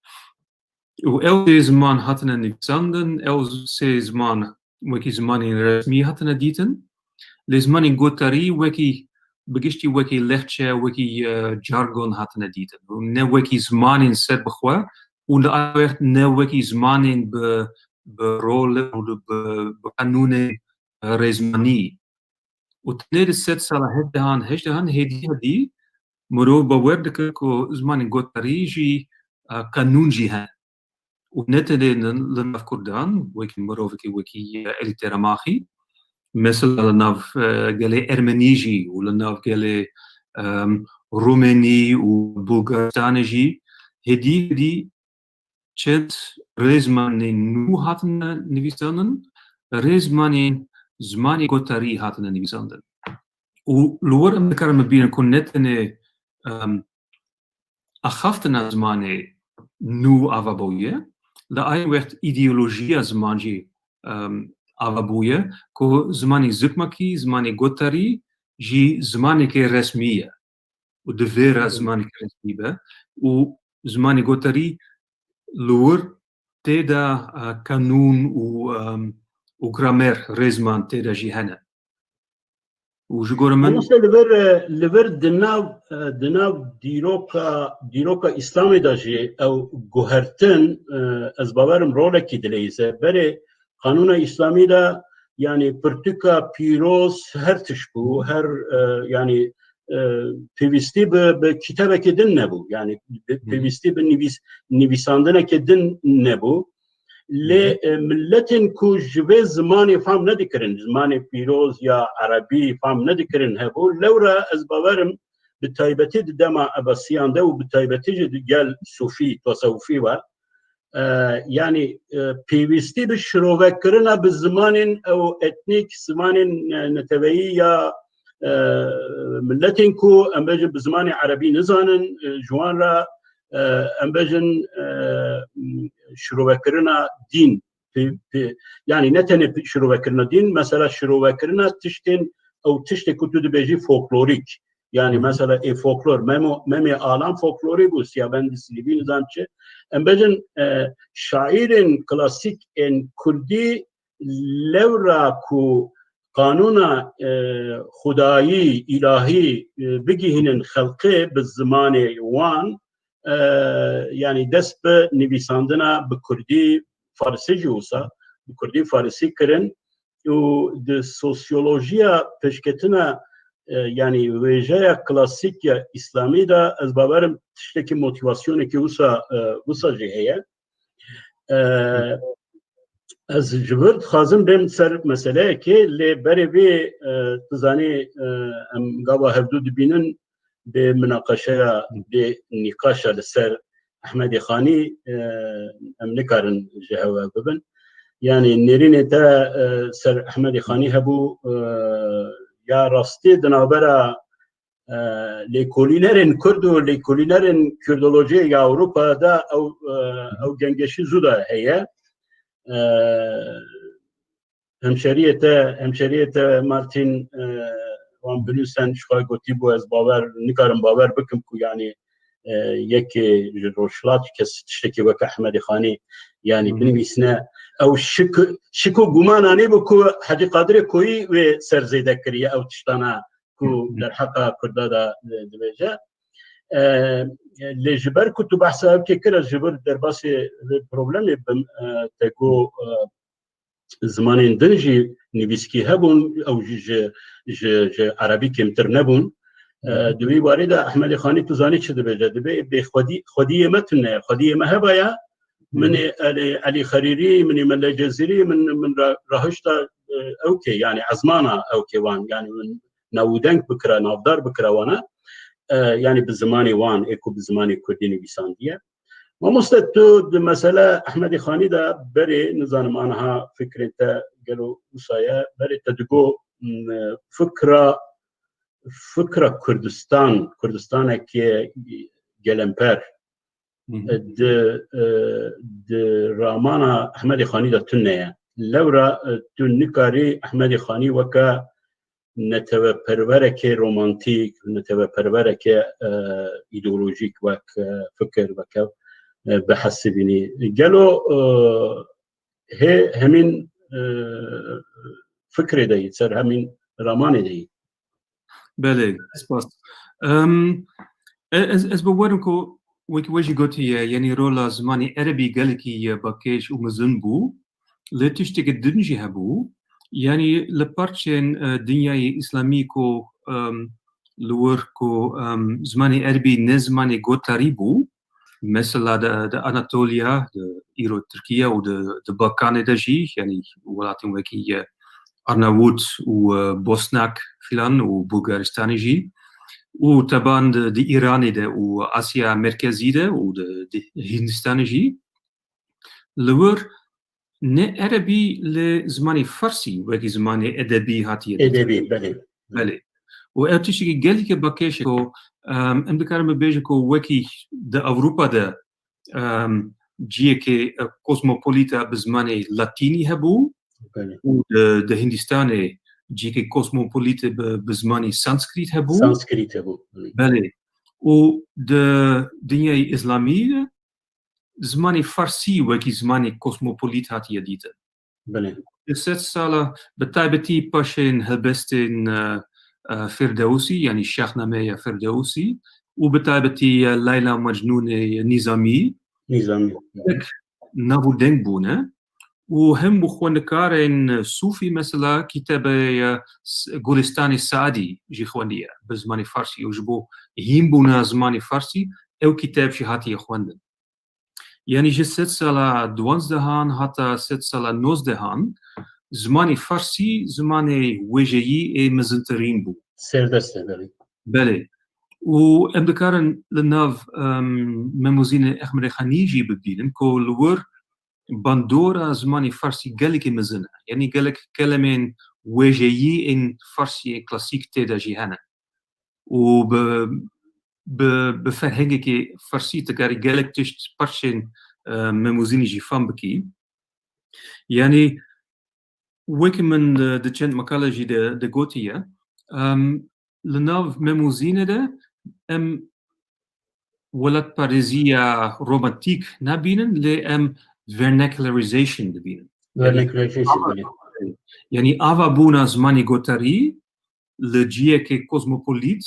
Û ew sê ziman hatine nivîsandin, ew sê ziman wekî zimanên resmî hatine dîtin. Lê zimanên gotarî wekî, bi giştî wekî lehçe, wekî, e, jargon hatine dîtin. Û ne wekî zimanên ser bi xwe û li aynî wext ne wekî zimanên bi, bi rol û bi, bi qenûnên, e, rêzmanî. Û tenê di sed sala hevdehan, hejdehan hêdî hêdî mirov bawer dike ku zimanên gotarî jî, e, qenûn jî hene. û ne tenê li, li nav Kurdan, wekî mirovekî, wekî, e, Elî Teremaxî, mesela li nav, e, gelê Ermenî jî û li nav gelê, em, Rumenî û Bulgaristanê jî hêdî hêdî çend rêzmanên nû hatine nivîsandin, rêzmanên zimanê gotarî hatine nivîsandin. Û li wir em dikarin bibînin ku ne tenê, em, axaftina zimanê nû ava bûye, li aynî wext îdeolojiya ziman jî, em, ava bûye ku zimanê zikmakî, zimanê gotarî jî zimanekê resmî ye û divê re zimanekî resmî be û zimanê gotarî li wir tê de, e, kanûn û, em, û gramer, rêzman tê de jî hene. Û ji gora min Mamoste, li vir, e, li vir di nav, e, di nav dîroka, dîroka Îslamê de jî ew guhertin, e, ez bawerim rolekî dileyîze. Berê qanûna Îslamî de, yanî pirtûka pîroz her tişt bû, her, e, yanî, e, pêwîstî bi, bi kitebekê din nebû. Yanî bi, Hı hı. pêwîstî bi nivîs-, nivîsandinekê din nebû. Lê, Hı hı. e, miletên ku ji vê zimanê fam nedikirin, zimanê pîroz ya erebî fam nedikirin hebû, lewra ez bawerim bi taybetî di dema ebesiyan de û bi taybetî jî di gel sufî, tasewufî ve, e, yanî, e, pêwîstî bi şirovekirina bi zimanên ew etnîk, zimanên, e, neteweyî ya, e, miletên ku em bêjin bi zimanê erebî nizanin, e, ji wan re, e, em bêjin, e, şirovekirina dîn, pê-, pê-, yanî ne tenê pê-, şirovekirina dîn, mesela şirovekirina tiştên, ew tiştê ku tu dibêjî folklorîk, Yanî Hı hı. mesela ê folklor, Memo, Memê Alan folklorî bû, Siyabendî Silîbî nizam çi. Em bêjin, e, şaîrên klasîk ên kurdî lewra ku qanûna, e, xudayî, îlahî, e, bigihînin xelkê bi zimanê wan, e, yanî dest bi nivîsandina bi kurdî, farisî jî wisa, bi kurdî farisî kirin. Û di sosyolojiya pêşketina, e, yanî wêjeya klasîk ya îslamî de ez bawerim tiştekî motîvasyonekî wisa, e, wisa jî heye. E, ez ji vir dixwazim bêm ser meseleyekê, lê berê vê, e, tu zanî, e, em gava hevdû dibînin, bê minaqeşeya, bê nîqaşa li ser Ehmedê Xanî, e, em nikarin ji hev ve bibin. Yanî nêrînê te, e, ser Ehmedê Xanî hebû, e, ya rastî di navbera, e, lêkolînerên Kurd û lêkolînerên Kurdolojiyê ya Ewropa de ew, e, ew gengeşî zû de heye. E, Hemşeriyê te, hemşeriyê te Martin, e, wan binûsen, ji xwe gotî bû, ez bawer, nikarim bawer bikim ku, yanî, e, yekê ji Rojhilat kes tiştekî weke Ehmedê Xanî, yanî, Hı hı. binivîsine. Ew şik, şik û guman anî bû ku Hecî Qadirê Koyî wê ser zêde kiriye ew tiştana ku Hı hı. derheqa Kurda de, e, dibêje. E, lê ji ber ku tu behsa ev kê kir, ez ji vir derbasê vê problemê bim, e, te got, e, zimanên din jî nivîskî hebûn, ew jî ji, ji, ji erebî kêmtir nebûn. E, Hı hı. Di wî warî de Ehmedê Xanî tu zanî çi dibêje? Dibê bê xwedî, xwediyê me tune ye, xwediyê me hebaya, Hı hı. min ê Elî, Elî Xerîrî, min ê Mele Cezîrî, min, min ra-, rahişta, e, ew kê, yanî ezmana ew kê wan, yanî min navûdeng bikira, navdar bikira wana, e, yanî bi zimanê wan, ê ku bi zimanê kurdî nivîsandiye. Mamoste, tu di mesele Ehmedê Xanî de berê, nizanim aniha fikrên te gelo wisa ye, berê te digo, m, fikra, fikra Kurdistan, Kurdistaneke gelemper, Hı hı. di, e, di ramana Ehmedê Xanî de tune ye. Lewra, e, tu nikarî Ehmedê Xanî weke neteweperwereke romantîk, neteweperwereke, e, îdeolojîk wek, e, fikir, weke, e, bihesibînî. Gelo, e, hê hemîn, e, fikrê de yî, ser hemîn ramanê de yî? Belê, spas. Em, e, ez, ez bawer im ku wekî we jî gotiye, yanî rola zimanê erebî gelekî ye bakêş û mezin bû. Lê tiştekî din jî hebû. Yanî li parçên, e, dinyayê îslamî ku, em, li wir ku, em, zimanê erebî ne zimanê gotarî bû, Mesela di, di Anatoliya, di îro Tirkiye û di, di Balkanê de jî, yanî welatên wekî, e, Arnavut û, e, Bosnak filan û Bulgaristanê jî û teban di, di Îranê de û Asya Merkezî de û di, di Hindistanê jî. Li wir ne erebî, lê zimanê farsî wekî zimanê edebî hatiye dîtin. Edebî, belê. Belê. Û ev tiştekî gelekî bakêş e ku, em, em dikarin bibêjin ku wekî di Ewropa de, em, ciyekê, e, kozmopolîta bi zimanê latînî hebû Belê. û di, di Hindistanê ciyekê kozmopolîtê bi, bi zimanê Sanskrît hebû. Sanskrît hebû, belê. Belê. Û di dinyayê Îslamî de zimanê farsî wekî zimanê kozmopolît hatiye dîtin. Belê. Di sed sala, bi taybetî paşên helbestên, e, e, Firdewsî, yanî Şahnameya Firdewsî û bi taybetî, e, Leyla Mecnûnê Nîzamî. Nîzamî. Gelek nav û deng bûne û hemû xwendikarên sûfî mesela kîtebê, e, S-, Gulistanê Saedî jî xwendiye bi zimanê farsî û ji bo hînbûna zimanê farsî ew kîteb jî hatiye xwendin. Yanî ji sed sala duwanzdehan heta sed sala nozdehan zimanê farsî zimanê wêjeyî ê mezintirîn bû. Serdest e, belê. Belê. Û em dikarin li nav, em, Memûzînê Ehmerê Xanî jî bibînin ku li wir bandora zimanê farsî gelekî mezin e. Yanî gelek kelemên wêjeyî ên farsî ên klasîk tê de jî hene. Û bi, bi, bi ferhengekî farsî tu karî gelek tişt parçên, e, Memûzînî jî fam bikî. Yanî wekî min di, di çend makale jî de, de gotiye, em, li nav Memûzînê de em welatparêziya romantîk nabînin, lê em vernacularization dibînin. Yanî Vernacularization, ava, belê. Yanî ava bûna zimanê gotarî li ciyekê kozmopolît,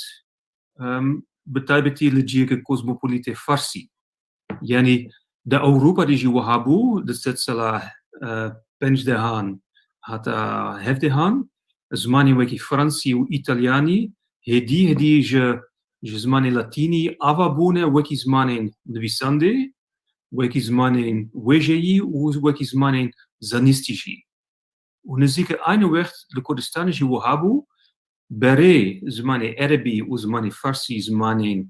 em, bi taybetî li ciyekê kozmopolîtê farsî. Yanî di Ewropa de jî wiha bû, di sed sala, e, pêncdehan heta hevdehan, zimanên wekî fransî û îtalyanî hêdî hêdî ji, ji zimanê latînî ava bûne wekî zimanên nivîsandê, wekî zimanên wêjeyî û wekî zimanên zanistî jî. Û nizîkî aynî wext li Kurdistanê jî wiha bû, berê zimanê erebî û zimanê farsî zimanên,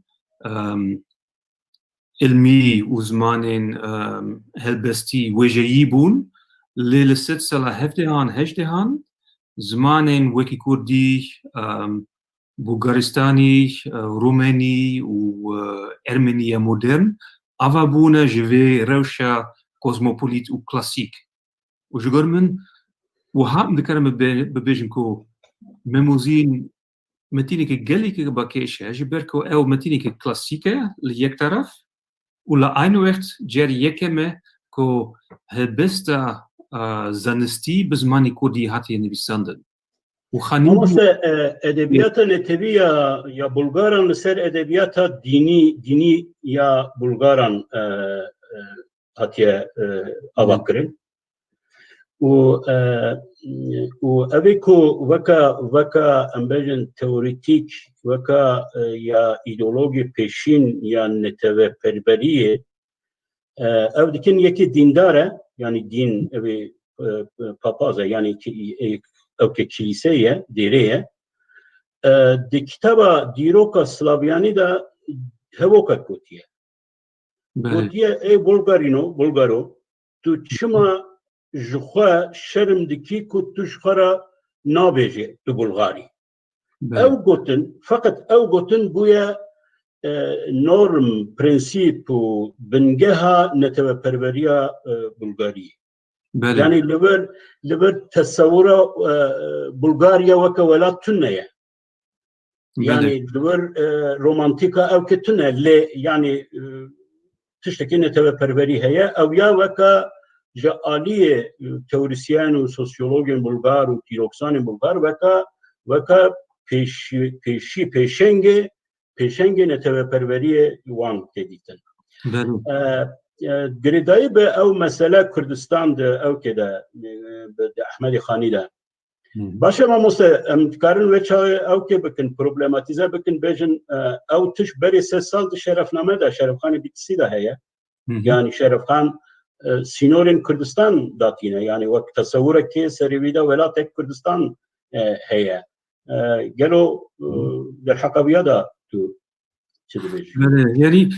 em, ilmî û zimanên, em, helbestî wêjeyî bûn, lê li sed sala hevdehan, hejddehan zimanên wekî kurdî, em, Bulgaristanî, e, Rumenî û, e, Ermeniya modern ava bûne ji vê rewşa kozmopolît û klasîk. Û ji gor min wiha em dikarin bibe-, bibêjin ku Memûzîn metîneke gelekî bakêş e, ji ber ku ew metîneke klasîk e li yek teref û li aynî wext carê yekem e ku helbesta, e, zanistî bi zimanê kurdî hatiye nivîsandin. Û Xanî Mamoste, e, edebiyata netewî ya, ya Bulgaran li ser edebiyata dînî, dînî ya Bulgaran, e, e, hatiye, e, ava kirin. Û, e, û ev ê ku weka, weka, em bêjin, teorîtîk, weka, e, ya îdeologî pêşîn ya neteweperweriyê, e, ev dikin yekê dîndar e, yanî dîn, ev ê, e, e, papaz e, yanî ki-, e, ew ke kilîse ye, dêre ye. E, di kitaba Dîroka Slavyanî de hevokek gotiye. Belê. Gotiye, ey Bulgarîno, Bulgaro, tu çima ji xwe şerm dikî ku tu ji xwe re nabêjê tu Bulgar î? Belê. Ew gotin, feqet ew gotin bûye, e, norm, prensîp û bingeha neteweperweriya, e, Bulgariyê. Belê. Yanî li vir, li vir tesewura, e, Bulgariya weke welat tune ye. Belê. Yanî li vir, e, romantîka ew ke tune, lê yanî, e, tiştekî neteweperwerî heye. Ew ya weke ji aliyê, e, teorîsyen û sosyologên Bulgar û dîroksanên Bulgar weke, weke pêşî-, pêşî, pêşengê, pêşengê neteweperweriyê wan tê dîtin. Belê. E, e, girêdayî bi ew mesele Kurdistan de, ew ke de, e, bi, di Ehmedê Xanî de. Baş e mamoste, em dikarin wê çaxê ew kê bikin, problematîze bikin, bêjin, e, ew tişt berê sê sal di Şerefname de, Şerefxanê Bîtisî de heye. Yanî Şerefxan, e, sînorên Kurdistan datîne, yanî wek tesewurekê serê wî de welatek Kurdistan, e, heye. E, gelo, e, derheqa viya de tu çi dibêjî? Belê, yanî,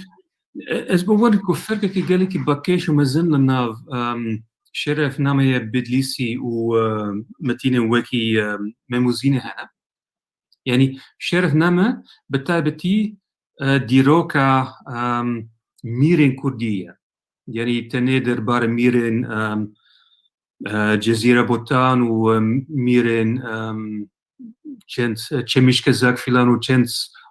e, ez bawer ku ferqekî gelekî bakêş û mezin li nav, em, Şerefnameya Bîtisî û, e, metînên wekî, e, Mem û Zînê hene. Yanî Şerefname bi taybetî, e, dîroka, em, mîrên Kurdî ye. Yanî tenê derbarê mîrên, em, e, Cezîre Botan û, em, mîrên, em, çend, e, Çemîşkezak filan û çend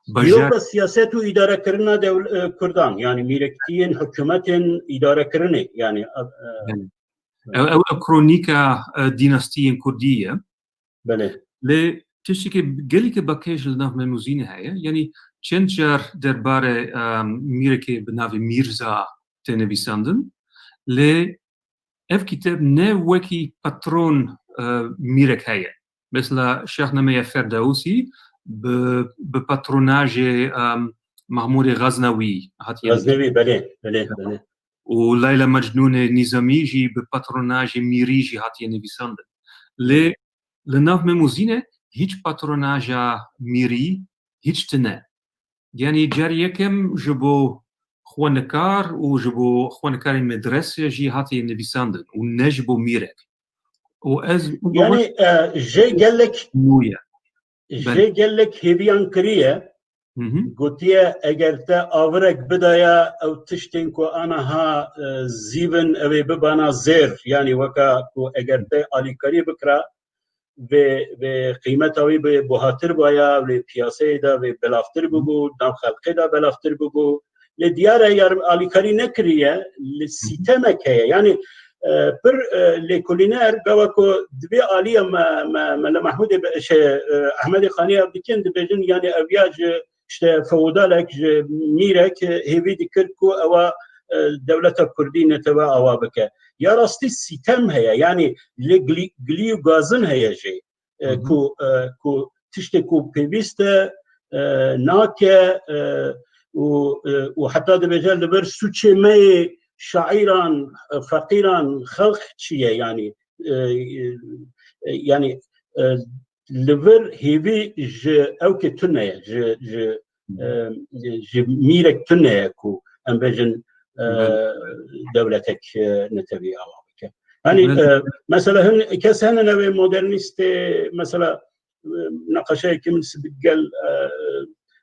bajar. Dîroka siyaset û îdarekirina dewl-, e, Kurdan, yanî mîrektiyên hikûmetên îdarekirinê, yanî, e, e, Belê. Ew, ew, ew kronîka, e, dînastiyên Kurdî ye. Belê. Lê tiştekî gelekî bakêş li nav Mem û Zînê heye. Yanî çend car derbarê, em, mîrekê bi navê Mîrza tê nivîsandin. Lê ev kitêb ne wekî patron, e, mîrek heye. Mesela Şahnameya Ferdewsî bi, bi patronajê, em, Mahmûdê Xeznewî hatiye nivîsandin. Xeznewî, belê, belê, belê. Û Leyla Mecnûnê Nîzamî jî bi patronajê mîrî jî hatiye nivîsandin. Lê li nav Mem û Zînê hîç patronaja mîrî hîç tune. Yanî carê yekem ji bo xwenikar û ji bo xwenikarên medrese jî hatiye nivîsandin û ne ji bo mîrek. Û ez Yanî, e, jê gelek, nû ye. Belê. Jê gelek hêviyan kiriye. Hı hı. Gotiye, eger te avirek bidaya ew tiştên ku aniha, e, zîv in, ew ê bibana zêr. Yanî weka ku eger te alîkarî bikira, vê, vê qîmeta wî bi buhatir baya, vê piyaseyê de vê belavtir bibû, nav xelkê de belavtir bibû. Lê diyar e, yarım alîkarî nekiriye, li sîtemek heye. Yanî, e, pir, e, lêkolîner, gava ku di vê alî ya me, me, Mele Mehmûdê be, şey, e, Ehmedê Xanî ev dikin, dibêjin, yanî ev ya ji işte feodalek, ji mîrek, e, hêvî dikir ku ewa, e, dewleta Kurdî netewe awa bike. Ya rastî sîtem heye, yanî lê gilî, gilî û gazin heye jê. E, Hı hı. ku, e, ku tiştê ku pêwîst e, e, nake, e, û, e, û heta dibêje li vir sûçê me yê şairan, e, feqîran, xelq çi ye, yanî, e, e, yanî, e, li vir hêvî ji ew kê tune ye, ji, ji, Hı. e, ji mîrek tune ye ku em bêjin, e, Belê. dewletek, e, netewî awa bike. Yanî, Belê. e, mesela hin kes hene nevê modernîstê, mesela, e, neqaşeyekî min sibik gel, e,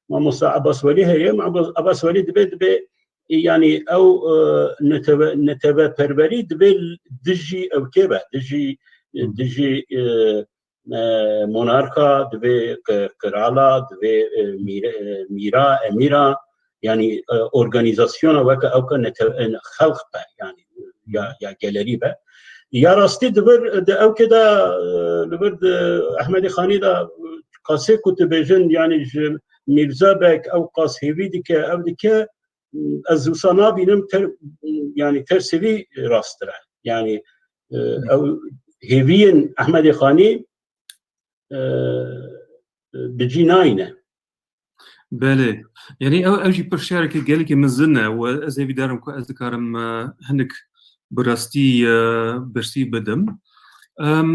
mamosta Abbas Welî heye. Abbas, Abbas Welî dibê, dibê, e, yanî ew, e, neteve, neteveperwerî dibê dijî ew kê be, dijî, e, Hı. dijî, e, e, monarka, divê qi-, qirala, divê, e, mîre-, e, mîra, emîra, yanî, e, organîzasyona weke ew ke nete-, e, xelq be, yanî ya, ya gelerî be. Ya rastî di vir, di ew ke de, e, li vir di Ehmedê Xanî de, e, qasê ku tu bêjin, yanî ji Mîrza Beg ew qas hêvî dike, ew dike, ez wisa nabînim ter, yanî tersê vî rasttir e. Yanî, e, ew hêviyên Ehmedê Xanî, e, bi cî nayîne. Belê. Yanî ew, ew jî pirsiyareke gelekî mezin e û ez hêvîdar im ku ez dikarim, e, hinek bi rastî, e, birsî bidim. Em,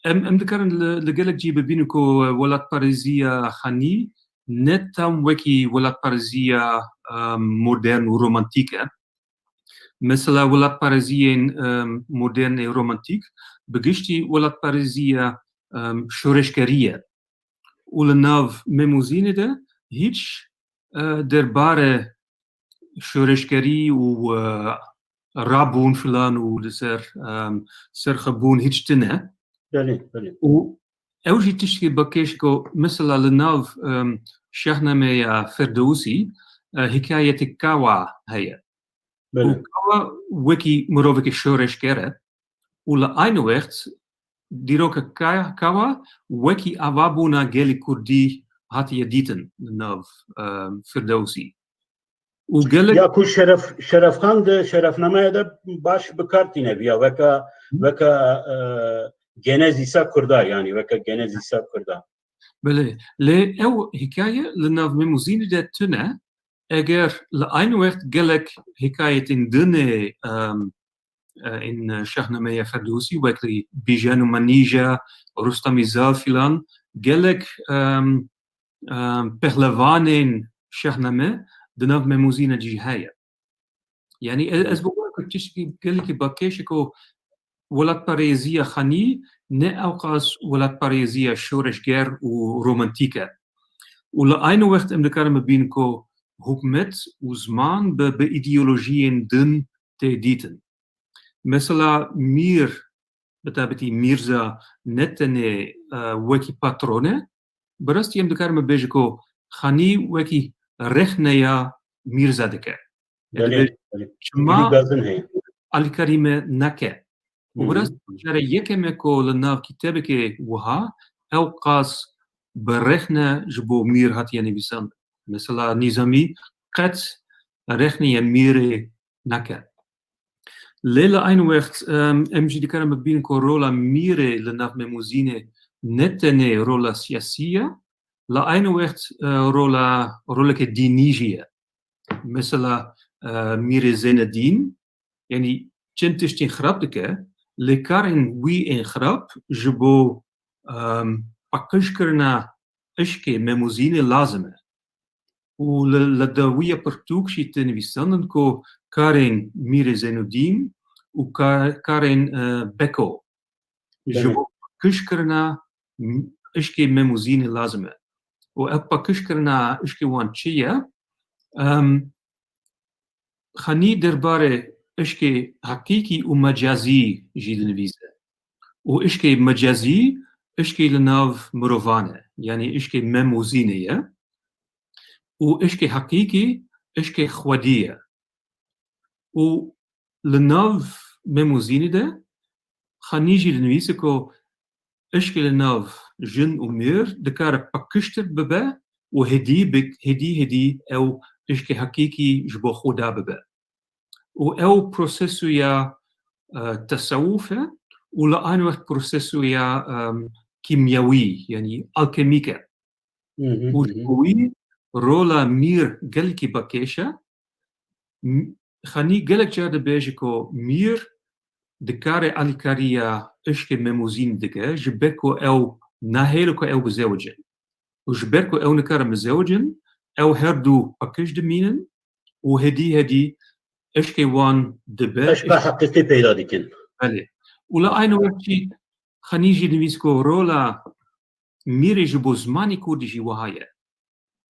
em, em dikarin li, li gelek cî bibînin ku welatparêziya Xanî ne tam wekî welatparêziya, em, modern û romantîk e. Mesela welatparêziyên, em, modern ê romantîk bi giştî welatparêziya, em, şoreşgerî ye. Û li nav Mem û Zînê de hîç, e, derbarê şoreşgerî û, e, rabûn filan û li ser, em, serxwebûn hîç tune. Belê, belê. Û ew jî tiştekî bakêş ku mesela li nav, em, Şahnameya Ferdewsî, e, hikayetê Kawa heye. Belê. Û Kawa wekî mirovekî şoreşger e û li aynî wext dîroka Ka-, Kawa wekî avabûna gelê Kurdî hatiye dîtin li nav, em, Firdewsî. Û gelek Ya ku Şeref, Şerefxan di Şerefnameya de baş bi kar tîne viya, weke, weke, e, genezîsa Kurda, yanî weke genezîsa Kurda. Belê, lê ew hikaye li nav Mem û Zînî de tune, eger li aynî wext gelek hikayetên din ê, em, e, in Şahnameya Ferdowsî, wek li Bîjen û Manîja, Rustemî Zal filan, gelek, em, em, pehlevanên Şahname di nav Mem û Zînê jî heye. Yanî e-, ez bi wan ku tiştekî gelekî bakêş e ku welatparêziya xanî ne ewqas welatparêziya şoreşger û romantîk e. Û li aynî wext em dikarin bibînin ku hikûmet û ziman bi, bi îdeolojiyên din tê dîtin. Mesela mîr, bi taybetî mîrza, ne tenê, e, wekî patron e, bi rastî em dikarin bibêjin ku xanî wekî rexneya mîrza dike. Yanî Belê, bêjin, belê. Çima Gazin heye. alîkarî me nake? Û bi Hı. rastî cara yekem e ku li nav kitêbekê wiha ewqas bi rexne ji bo mîr hatiye nivîsandin. Mesela Nîzamî qet rexnê mîrê nake. Lê li aynî wext, em, em jî dikarin bibînin ku rola mîrê li nav Mem û Zînê ne tenê rola siyasî ye, li aynî wext, e, rola, roleke dînî jî ye. Mesela, e, mîrê Zeynedîn, yanî çend tiştên xirab dike, lê karên wî ên xirab ji bo, em, paqijkirina işkê Mem û Zînê lazim e. Û li, li dawiya pirtûk jî tê nivîsandin ku karên mîrê Zeynedîn û ka-, karên, e, Beko ji Belê. bo paqijkirina m-, işkê Mem û Zînê lazim e. Û ev paqijkirina işkê wan çi ye? Em, Xanî derbarê işkê heqîkî û mecazî jî dinivîse. Û işkê mecazî, işkê li nav mirovan e. Yanî işkê Mem û Zînê ye. Û işkê heqîkî, işkê xwedî ye. Û li nav Mem û Zînî de Xanî jî dinivîse ku işkê li nav jin û mîr dikare paqijtir bibe û hêdî bi, hêdî hêdî ew işkê heqîkî ji bo Xuda bibe. Û ew prosesoya, e, tesewuf e û li aynî wext prosesoya, em, kîmyewî, yanî alkemîk e. Hı hı, Û hı ji hı. bo wî rola mîr gelekî bakêş e. M-, Xanî gelek car dibêje ku mîr dikare alîkariya işkê Mem û Zîn dike, ji ber ku ew nahêle ku ew bizewicin. Û ji ber ku ew nikare bizewicin, ew her du paqij dimînin û hêdî hêdî işkê wan dibe. Eşqa heqîqî peyda dikin. Belê. Û li aynî wext jî Xanî jî nivîs ku rola mîrê ji bo zimanê kurdî jî wiha ye.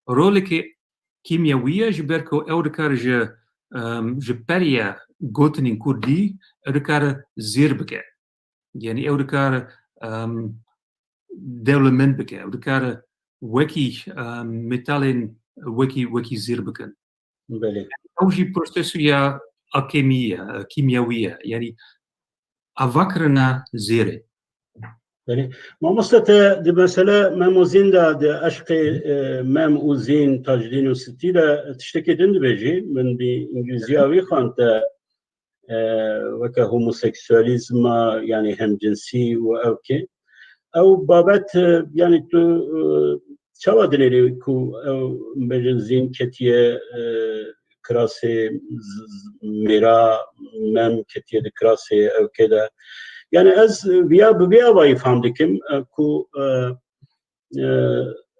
Roleke kîmyewî ye, ji ber ku ew dikare ji, em, ji periya gotinên kurdî, ew dikare zêr bike. Yanî ew dikare, em, dewlemend bike, ew dikare wekî, em, metalên wekî, wekî zêr bikin. Belê. Ew jî prosesoya alkemî ye, kîmyewî ye. Yanî avakirina zêrê. Belê. Mamoste, te di mesele Mem û Zîn de, di eşqê, e, Mem û Zîn, Tacdîn û Sitî de tiştekî din dibêjî. Min bi îngilîziya wî xwend, te, e, weke homoseksualîzma, yanî hemcinsî û ew kê. Ew babet, e, yanî tu, e, çawa dinêrî ku ew bêjin Zîn ketiye, e, kirasê z-, z-, mêra, Mem ketiye di kirasê ew kê de. Yanî ez viya, bi vî awayî fam dikim, e, ku, e, e,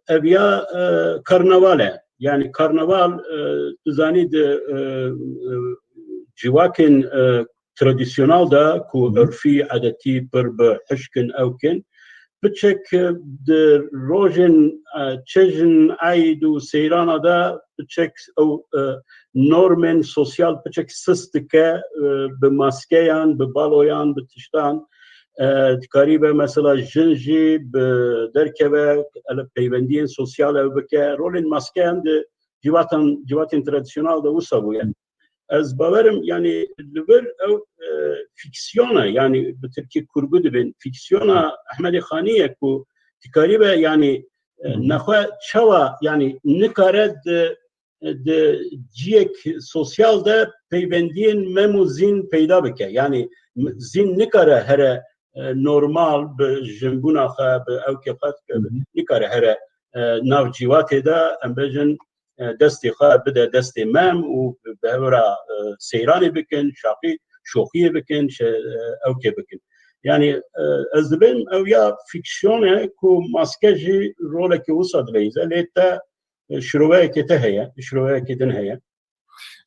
ev ya, e, karnaval e. Yanî karnaval, e, tu zanî di, e, e, civakên, e, tradisyonal de ku Hı hı. urfî, edetî pir bi hişk in ew kin, piçek, e, di rojên, e, cejn, eyd û seyrana de piçek ew, e, normên sosyal piçek sist dike, e, bi maskeyan, bi baloyan, bi tiştan, e, dikarîbe mesela jin jî bi derkeve, ele peywendiyên sosyal ew bike. Rolên maskeyan di civatan, civatên tradisyonal de wisa bûye. Ez bawerim, yanî li vir ew, e, fîksiyona, yanî bi tirkî kurgu dibên, fîksiyona Ehmedê Xanî ye ku dikarîbe, yanî, e, Hı hı. nexwe çawa, yanî nikare di, di ciyek sosyal de peywendiyên Mem û Zîn peyda bike. Yanî m-, Zîn nikare here e, normal bi jinbûna xwe, bi ewkê xwe, nikare here, e, nav cîvatê de, em bêjin, e, destê xwe bide destê Mem û bi hev re, e, seyranê bikin, şaqî, şoxiyê bikin, şe-, e, ewkê bikin. Yani, e, ez dibêm ew ya fîksiyone ku maske jî rolekî wisa dileyîze, lê te, e, şiroveyekê te heye, şiroveyekê din heye.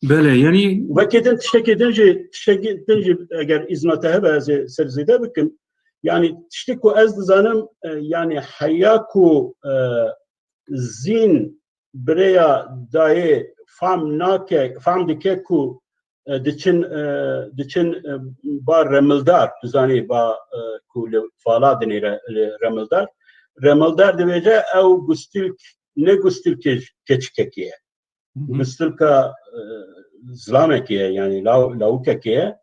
Belê, yani Wekî din tiştekî din jî, tiştekî din jî eger îzna te hebe ez ê ser zêde bikim. Yani tiştê ku ez dizanim, e, yani heya ku, e, zîn bi rêya dayê fam nake, fam dike ku, e, diçin, e, diçin, e, ba remildar, tu zanî ba, e, ku li fala dinêre, li remildar. Remildar dibêje ew gustilk, ne gustilkê keçikekê ye. Gustilka, e, zilamekê ye, yani law-, lawikekê ye.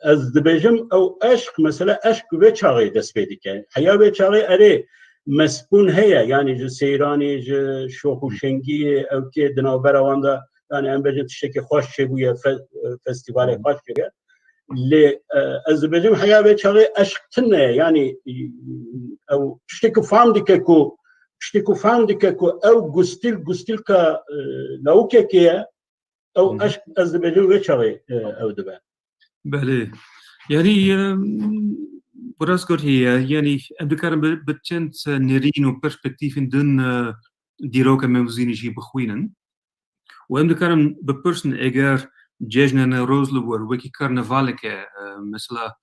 Ez dibêjim ew eşq, mesela eşq vê çaxê dest pê dike. Heya vê çaxê erê mespûn heye, yani ji seyranê, ji şox û şengiyê, ewkê di navbera wan de, yani em bêjin tiştekî xweş çêbûye, fe-, festîvalê xweş çêbûye. Lê, e, ez dibêjim heya vê çaxê eşq tune ye, yani, e, ew tiştekî fam dike ku, tiştekî fam dike ku ew gustil, gustilka, e, lawikekê ye, ew eşq ez dibêjim vê çaxê, e, ew dibe. Belê. Yani, e, bi rast got heye. Yani, em dikarin bi, bi çend nêrîn û perspektîfên din, e, dîroka Mem û Zînê jî bixwînin. Û em dikarin bipirsin, eger cejna Newroz li wir wekî karnevaleke, e, mesela,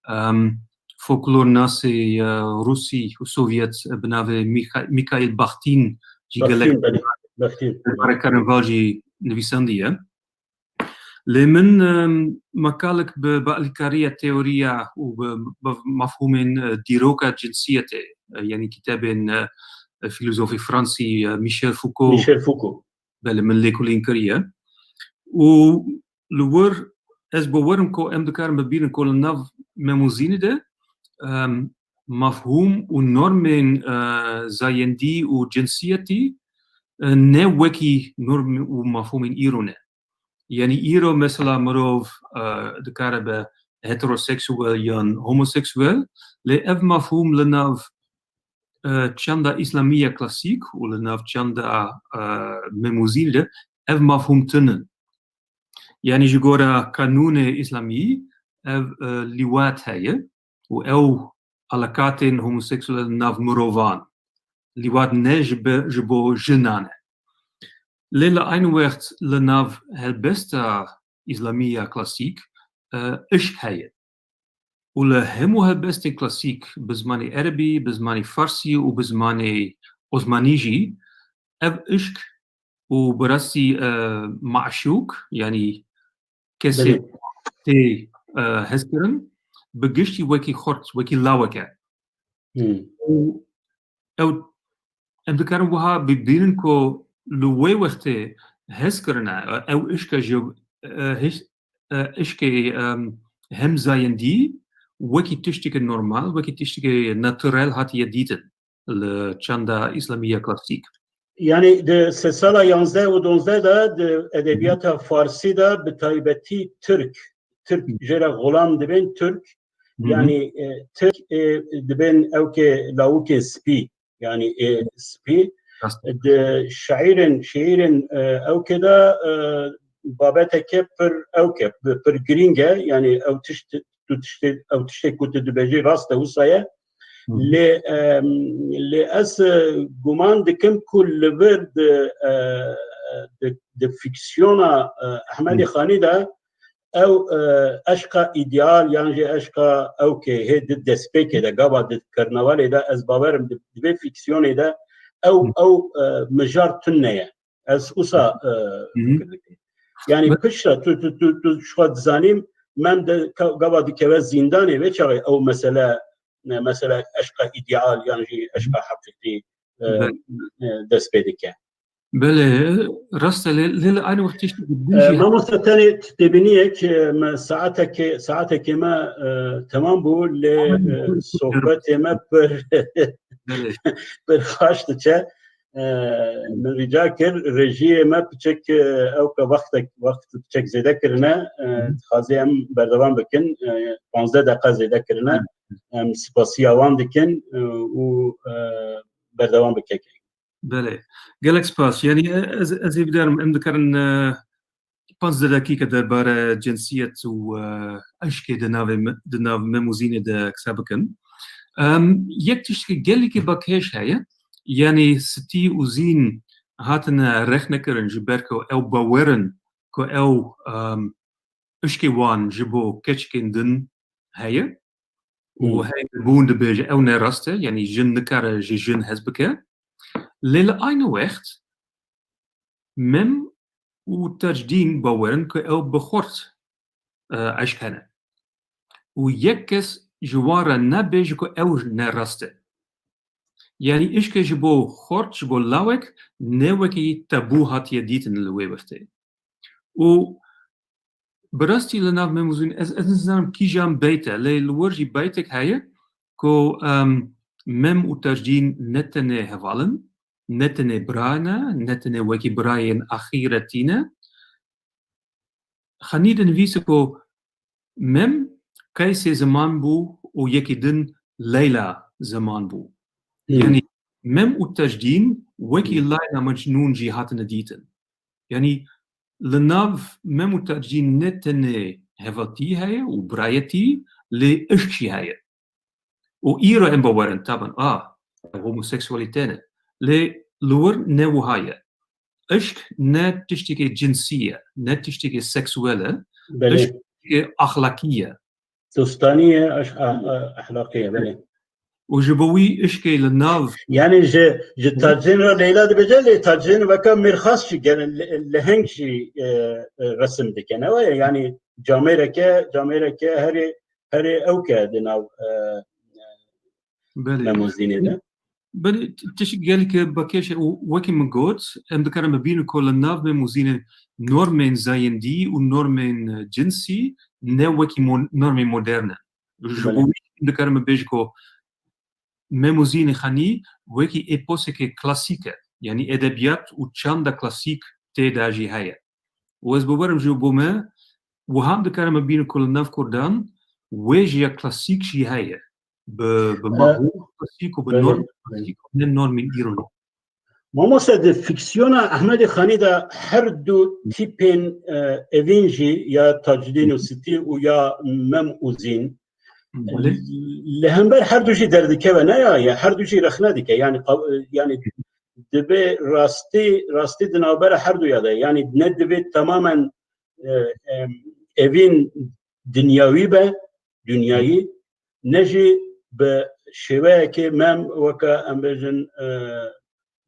em, folklornasê, e, Rûsî û Sovyet, e, bi navê Mîka-, Mîkaîl Baxtîn jî gelek Baxtîn, belê, Baxtîn. Derbarê karneval jî nivîsandiye. Lê min, em, mekalek bi, bi alîkariya teoriya û bi, bi mefhûmên, e, dîroka cinsiyetê, e, yanî kitabên, e, e, filozofê Fransî, e, Michel Foucault. Michel Foucault. Belê, min lêkolîn kiriye. Û li wir ez bawer im ku em dikarin bibînin ku li nav Mem û Zînê de, em, mefhûm û normên, e, zayendî û cinsiyetî, e, ne wekî norm û mefhûmên îro ne. Yanî îro mesela mirov, e, dikare be heteroseksuel yan homoseksuel, lê ev mefhûm li nav, e, çanda îslamiya klasîk û li nav çanda, e, Mem û Zînê de ev mefhûm tune in. Yanî ji gora kanûnê îslamî ev, e, lîwat heye û ew alakatên homoseksuel nav mirovan. Lîwat ne ji be-, ji bo jinan e. Lê li aynî wext li nav helbesta îslamî ya klasîk, e, îşq heye. Û li hemû helbestên klasîk bi zimanê erebî, bi zimanê farsî û bi zimanê osmanî jî ev îşq û bi rastî, e, meşûk, yanî kesê Belê. tê, e, hezkirin, bi giştî wekî xurt, wekî lawek e. Hmm. Û ew, em dikarin wiha bibînin ku li wê wextê hezkirine, ew îşke ji, e, hiş-, e, îşkê, em, hemzayendî wekî tiştekî normal, wekî tiştekî naturel hatiye dîtin li çanda îslamî ya klasîk. Yani di sê sala yanzdeh û donzdeh de di edebiyata farsî de bi taybetî tirk, tirk jê re xulam dibên tirk, Hı hı. yani, e, tirk, e, dibên ewkê lawikê spî, yani, e, spî. Rast e. Di şaîrên, şiîrên, e, ewkê de, e, babeteke pir ewke, pir girîng e, yani ew tişt, tu tiştê, ew tiştê ku tu dibêjî rast e, wisa ye. Hı hı. Lê, em, lê ez, e, guman dikim ku li vir di, e, di, di fîksiyona, e, Ehmedê Hı. Xanî de ew, e, eşqa îdeal yan jî eşqa ewkê hê di destpêkê de, gava di karnavalê de, ez bawerim di, di vê fîksiyonê de ew, Hı. ew, e, mijar tune ye. Ez wisa, e, Hı hı. fikir dikim. Yani Be- piştre tu, tu, tu, tu ji xwe dizanîm, Mem de ka-, gava dikeve zîndanê, vê çaxê ew mesele, e, mesele eşqa îdeal yan jî eşqa heqîqî, e, Be- e, dest pê dike. Belê, rast e, lê, lê li aynî wext tiştekî din E, jî Mamoste, tenê têbîniyek, e, me saetekê, saetekê me, e, temam bû, lê, Tamam, e, buyurun, buyurun. sohbetê me pir, Belê. pir xweş diçe. E, min rica kir, rejiyê me piçek, e, ewka wextek, wext piçek zêde kirine, e, Hı hı. dixwazê em berdewam bikin, e, panzdeh deqa zêde kirine. Hı. em spasiya wan dikin, e, û, e, berdewam bike. Belê. Gelek spas. Yanî, e, ez, ez ê biderim, em dikarin, e, panzdeh deqîqe derbare cinsiyet û, e, eşkê di navê me, di nav Mem û Zînê de qise bikin. Em, yek tiştê gelekî bakêş heye. Yanî Stî û Zîn hatine rexnekirin ji ber ku ew bawer in ku ew, em, eşkê wan ji bo keçikên din heye û, hmm, heyvebûn dibêje ew ne rast e, yanî jin nikare ji jin hez bike. Lê li aynî wext Mem û Tacdîn bawer in ku ew bi xort, e, eşk hene. Û yek kes ji wan re nabêje ku ew ne rast e. Yanî eşkê ji bo xort, ji bo lawek ne wekî tabû hatiye dîtin li wê wextê. Û bi rastî li nav Mem û Zîn, ez, ez nizanim kîjan beyt e, lê li wir jî beytek heye ku, em, Mem û Tacdîn ne tenê heval in, ne tenê bira ne, ne tenê wekî birayên axîretî ne. Xanî dinivîse ku Mem qeysê ziman bû û yekî din Leyla ziman bû. Hmm. Yanî Mem û Tacdîn wekî, hmm, Leyla Mecnûn jî hatine dîtin. Yanî li nav Mem û Tacdîn ne tenê hevaltî heye û birayetî, lê eşk jî heye. Û îro em bawer in, taban, a, homoseksualîte ne. Lê li wir ne wiha ye. Eşk ne tiştekê cinsî ye, ne tiştekê seksuel e. Belê. Eşk tiştekê axlakî ye. Dostanî ye, eşk a-, a-, axlaqî ye, belê. Û ji bo wî eşkê li nav... Yanî ji, ji Tacdîn re Leyla dibêje, lê Tacdîn weke mêrxas jî gel-, le-, leheng jî, e, e, resim dike, ne weye? Yanî camêreke, camêreke herê, herê ew ke di nav, e, Belê. Mem û Zînê de. Belê, t-, tişt gelek bakêş e û wekî min got, em dikarin bibînin ku li nav Mem û Zînê normên zayendî û normên, e, cinsî ne wekî mo-, normên modern in. Ji bo wî em dikarin bibêjin ku Mem û Zînê Xanî wekî êposekê klasîk e. Yanî edebiyat û çanda klasîk tê de jî heye. Û ez bawer im ji bo me, wiha em dikarin bibînin ku li nav Kurdan wêjeya klasîk jî heye. Bi, bi, e, mafhûm klasîk û bi, belê, normên klasîk û ne normên îro. Mamoste, di fîksiyona Ehmedê Xanî de her du tîpên, e, evîn jî, ya Tacdîn û Sitî û ya Mem û Zîn, belê, li hember her du jî derdikeve, ne ya, ya her du jî rexne dike. Yanî, yanî divê rastî, rastî di navbera her duya de. Yanî ne divê temamen, e, e, evîn dinyawî be, dinyayî, ne jî bi şêweyekê Mem, weke em bêjin, e,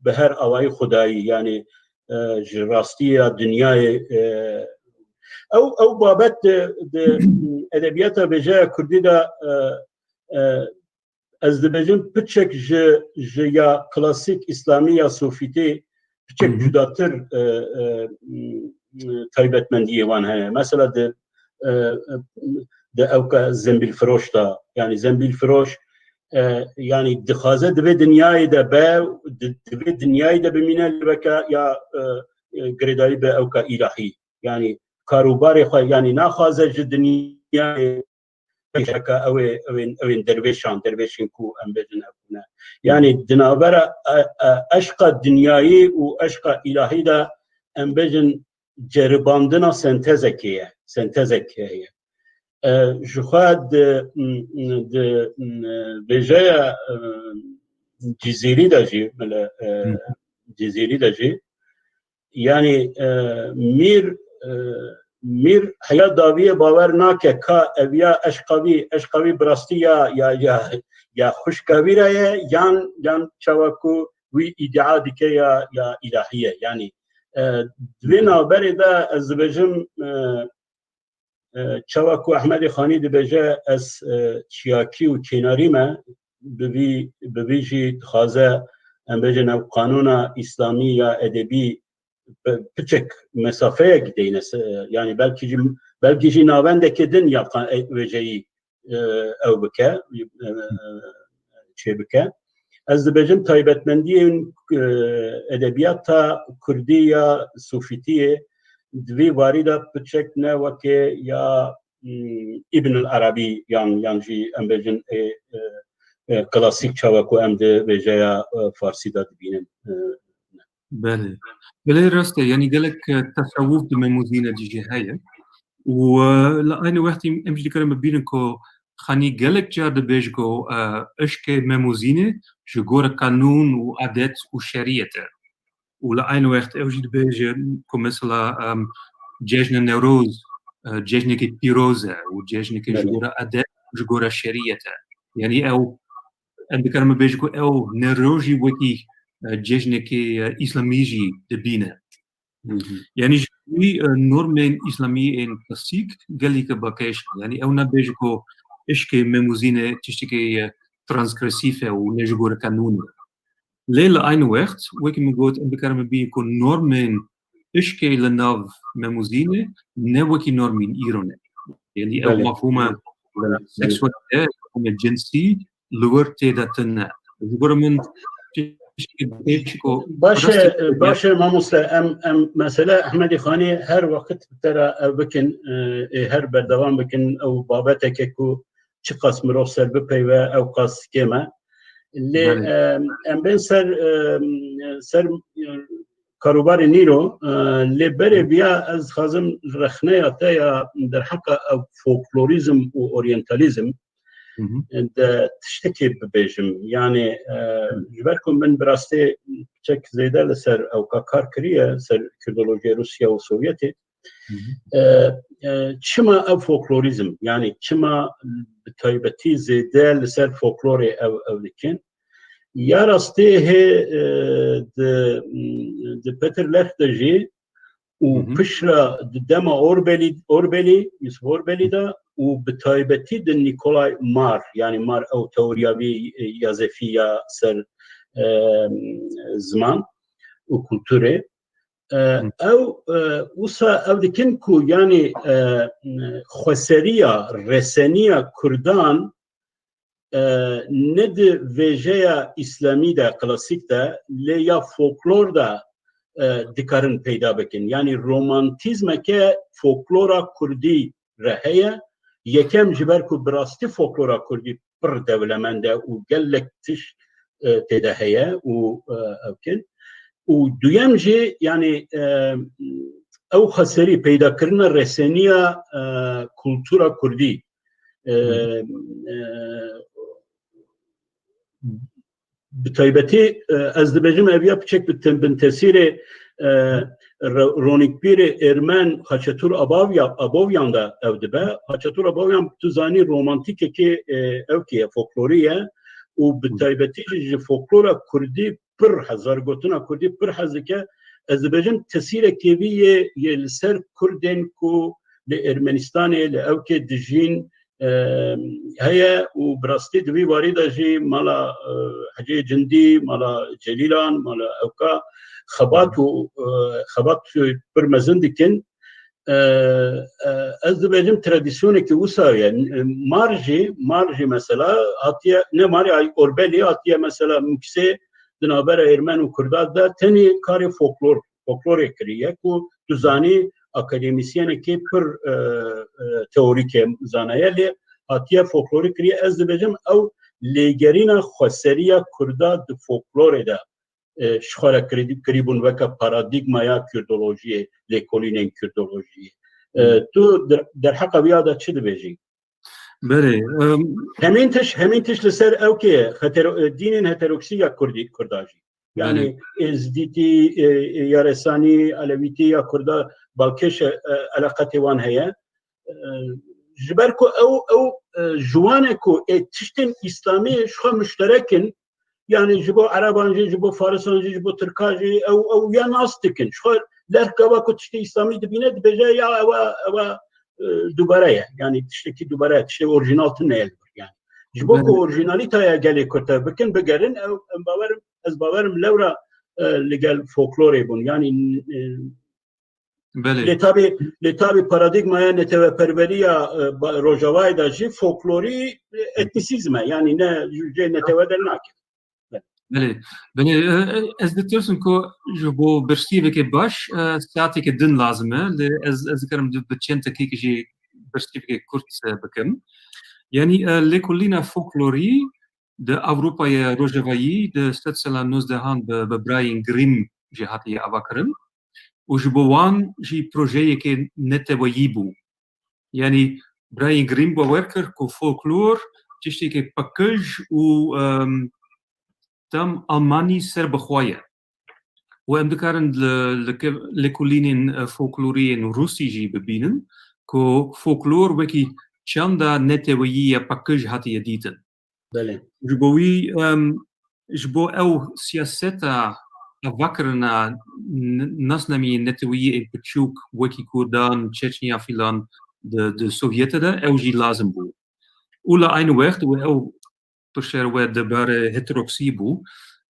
bi her awayî xwedayî, yanî, e, ji rastiya dinyayê, e, ew, ew babet di, di edebiyata vêjeya kurdî de, e, e, ez dibêjim piçek ji, ji ya klasîk îslamî ya sofîtî piçek, hı hı, cudatir, e, e, m, taybetmendiyê wan heye. Mesela di, e, e, di ewka Zembîlfiroş de, yanî Zembîlfiroş, e, yanî dixwaze di vê dinyayê de be, di, di vê dinyayê de bimîne, lê weke ya, e, e, girêdayî bi ewka îlahî. Yanî karûbarê xwe, yanî naxwaze ji dinyayê pêşeke ew ê, ew ên, ew ên dervêşan, dervêşên ku em bêjin ev ne. Yanî di navbera, e, e, eşqa dinyayî û eşqa îlahî de em bêjin ceribandina sentezekê ye, sentezek heye. E, ji xwe di, di, e, vêjeya, e, Cizîrî de jî, bile, e, Hı. Cizîrî de jî, yanî, e, mîr, e, mîr heya dawiyê bawer nake ka eviya eşqa wî, eşqa wî bi rastî ya, ya, ya, ya xwişka wî re ye, yan, yan çawa ku wî îdia dike ya, ya îlahî ye. Yanî, e, di vê navberê de ez dibêjim, e, e, çawa ku Ehmedê Xanî dibêje, ez, e, çiyakî û kênarî me, bi vî, bi vî jî dixwaze, em bêjin, ev qanûna îslamî ya edebî bi piçek mesafeyek deyne se-, yanî belkî jî, belkî jî navendeke din ya qa-, e, wêjeyî, e, ew bike, e, çê bike. Ez dibêjim taybetmendiyên, e, edebiyata kurdî ya sofîtiyê di vî warî de piçek ne wekê ya, Îbn el Arabî yan, yan jî em bêjin ê, e, e, klasîk çawa ku em di wêjeya, e, farsî de dibînin. E, Belê. Belê rast e. Yanî gelek, e, tesewuf di Memûzîne de jî heye. Û, e, li aynî wextî em jî dikarin bibînin ku Xanî gelek car dibêje ku, e, eşkê Memûzîne ji gora qanûn û adet û şeriyet e. Û li aynî wext ew jî dibêje ku mesela, em, cejna Newroz, e, cejnekî pîroz e û cejnekî ji Belê. gora adet û ji gora şeriyet e. Yanî ew, em dikarin bibêjin ku ew Newroz jî wekî, e, cejnekî, e, îslamî jî dibîne. Hı hı. Yanî ji wî, e, normên îslamî ên klasîk gelî ke bakêş e. Yanî ew nabêje ku eşkê Memûzîne tiştekî, e, transgresîf e û ne ji gora qanûn e. Lê li aynî wext, wekî min got, em dikarin bibînin ku normên eşkê li nav Memûzîne ne wekî normên îro ne. Yanî ew Belê. mefhûma Belê. seksualîte, mefhûma cinsî li wir tê de tune. Ji gora min tiştekî pêçik û Baş e, rastî baş e mamoste, em, em mesele Ehmedî Xanî her wext bi te re ev bikin, e, ê her berdewam bikin, ew babeteke ku çiqas mirov ser bipeyve, ew qas kêm e. Lê, Belê. e, em bên ser, e, ser, e, karûbarê nîro, e, lê berê viya ez dixwazim rexneya te ya derheqa ew folklorîzm û oryantalîzm Hı hı. de tiştekê bibêjim. Yanî, e, ji ber ku min bi rastî çek zêde li ser ewka kar kiriye, ser Kurdolojiya Rûsya û Sovyetê. Hı hı. E, e, çima ev folklorîzm? Yanî çima bi taybetî zêde li ser folklorê ew, ew dikin? Ya rastî hê, e, di, di Peter Lecht de jî û Hı hı. piştre di dema Orbelî, Orbelî, Yusuf Orbelî de û bi taybetî di Nikolay Mar, yanî Mar ew teoriya vî, e, yazefî ya ser, e, ziman û kulturê. E, Hı. ew, e, wisa ev dikin ku yanî, e, xweseriya, reseniya Kurdan, e, ne di vêjeya îslamî de, klasîk de, lê ya folklor de, e, dikarin peyda bikin. Yanî romantîzmeke folklora kurdî re heye. Yekem ji ber ku bi rastî folklora kurdî pir dewlemend e û gelek tişt, e, tê de heye û, e, ew kin. Û duyem jî, yanî, e, ew xweserî, peydakirina reseniya, e, kultura kurdî, e, Hı. e, bi taybetî, e, ez dibêjim ev ya piçek bi te-, bin tesîrê, e, ro-, ronîkbîrê êrmen Xaçetûr Abavya-, Abovyan de ew dibe. Xaçetûr Abovyan, tu zanî, romantîkekê, e, ewkê ye, folklorî ye û bi Hı. taybetî jî ji folklora kurdî pir hez, zargotina kurdî pir hez dike. Ez dibêjim tesîrekê vî yê, yê li ser kurdên ku li Ermenistanê, li ewkê dijîn, e, heye û bi rastî di vî warî de jî mala, e, Hecê Cindî, mala Celîlan, mala ewka xebat û, e, xebat pir mezin dikin. E, e, ez dibêjim tradisyonekî wisa ye. E, Mar jî, Mar jî mesela hatiye, ne Marê ay Orbelî hatiye mesela Muksê di navbera Êrmen û Kurda de tenê karê folklor, folklorê kiriye ku tu zanî akademîsyenekê pir, e, e, teorîk e, zanaye lê hatiye folklorî kiriye. Ez dibêjim ew lêgerîna xweseriya Kurda di folklorê de, e, ji xwe re kirî-, kirîbûn weke paradîgmaya kurdolojiyê, lêkolînên kurdolojiyê. E, Hmm. tu der-, derheqa viya de çi dibêjî? Belê, em, Hemîn tişt, hemîn tişt li ser ewkê ye, hetero-, e, dînên heteroksî ya Kurdî, Kurda jî. Yani Belê. Êzdîtî, e, e, Yaresanî, Elewîtî ya Kurda balkêş e, e, eleqetê wan heye. E, ji ber ku ew, ew, e, ji wan e ku ê tiştên Îslamî ji xwe muşterek in, yani ji bo Ereban jî, ji bo Farisan jî, ji bo Tirkan jî, ew, ew ya nas dikin. Ji xwe lerh gava ku tiştê Îslamî dibîne, dibêje ya ewa, ewa, e, dubare ye. Yani tiştekî dubare ye, tiştê orjinal tune ye li vir yani. Ji bo ku Belê. orjinalîtaya gelê Kurd ev bikin, bigerin, ew, em bawerim, ez bawerim lewra, e, li gel folklorê bûn. Yani, e, Belê. lê tabî, lê tabî paradîgmaya neteweperweriya, e, ba-, Rojavayê de jî folklorî, e, etnisîzm e. Yani ne jê netewe dernake. Belê. Belê, e, e, ez ditirsim ku ji bo bersîvekê baş, e, saeteke din lazim e. Lê ez, ez dikarim bi çend deqîqe jî bersîvekê kurt e, bikim. Yanî e, lêkolîna folklorî di Ewropayê Rojavayî di sedsala nozdehan bi, bi birayên Grimm jî hatiye avakirin. Û ji bo wan jî projeyekê neteweyî bû. Yanî birayên Grimm bawer kir ku folklor tiştekê paqij û em, tam Almanî ser bi xwe ye. Û em dikarin li, li ke-, lêkolînên e, folklorî yên Rûsî jî bibînin ku folklor wekî çanda neteweyî ya paqij hatiye dîtin. Belê. Ji bo wî, em, ji bo ew siyaseta avakirina n-, nasnameyên neteweyî ên piçûk wekî Kurdan, Çeçenya filan di, di Sovyetê de ew jî lazim bû. Û li aynî wext wê ew pişer we di barê heterodoksî bû.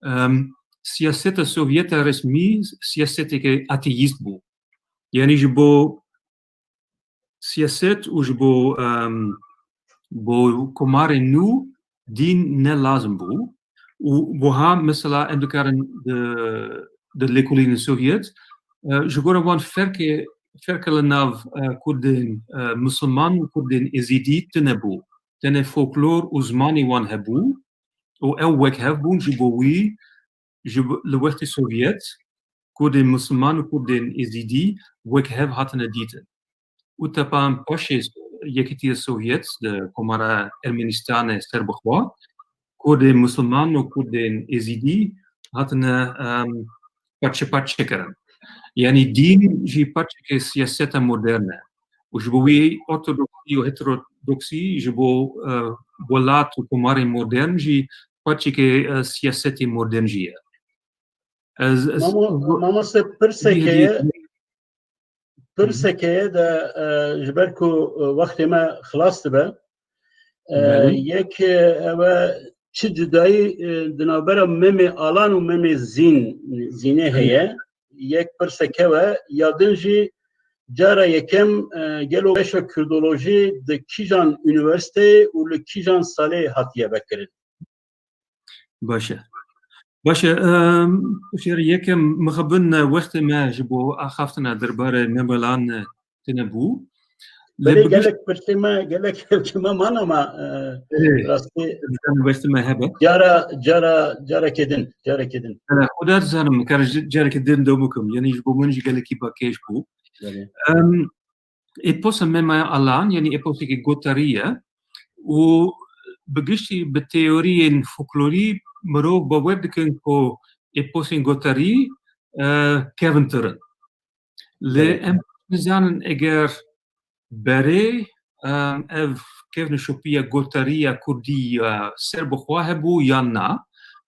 Em, siyaseta Sovyeta resmî siyaseteke ateîst bû. Yanî ji bo siyaset û ji bo, em, bo komarên nû dîn ne lazim bû. Û buha mesela em dikarin di, di lêkolînên Sovyet, e, ji gora wan ferkê, ferke li nav e, Kurdên e, Misilman û Kurdên Êzîdî tune bû. Tenê folklor û zimanê wan hebû û ew wekhev bûn, ji bo wî ji bo- li wextê Sovyet Kurdên Misilman û Kurdên Êzîdî wekhev hatine dîtin. Û tepan paşê Yekîtiya Sovyet di Komara Ermenistanê ser bi xwe, Kurdên Misilman û Kurdên Êzîdî hatine em, parçe parçe kirin. Yanî dîn jî parçekê siyaseta modern e. Û ji bo wî ortodoksî û heterodoksî ji bo e, welat û komarên modern jî parçekê e, siyasetê modern jî ye. Ez, ez, Mamo- Mamoste, pirseke ye, pirseke ye de e, ji ber ku e, wextê me xilas dibe, e, Belê. yek e, ew e çi cudayî e, di navbera Memê Alan û Memê Zîn, Zînê heye. Yek pirseke we, ya din jî cara yekem e, gelo beşa Kurdolojî di kîjan unîversîteyê û li kîjan salê hatiye vekirin? Baş e. Baş e. Em, şêr yekem mixabin e, wextê me ji bo axaftina derbarê Memê Alan e, tune bû. Lê Belê bi gelek pirsê me, gelek pirsê me man ama e, Belê. rastî Em wextê me hebe. cara, cara, carekê din, carekê din. Belê, xwe dizanim, kar ji- carekê din dew bikim. Yanî ji bo min jî gelekî bakêş bû. Belê. Em, Êposa Memê Alan, yanî êposekî gotarî ye û bi giştî bi teoriyên folklorî mirov bawer dikin ku êposên gotarî e, kevintir in. Lê Evet. em nizanin eger berê e, ev kevnişopiya gotarî ya kurdî ya ser bi xwe hebû yan na,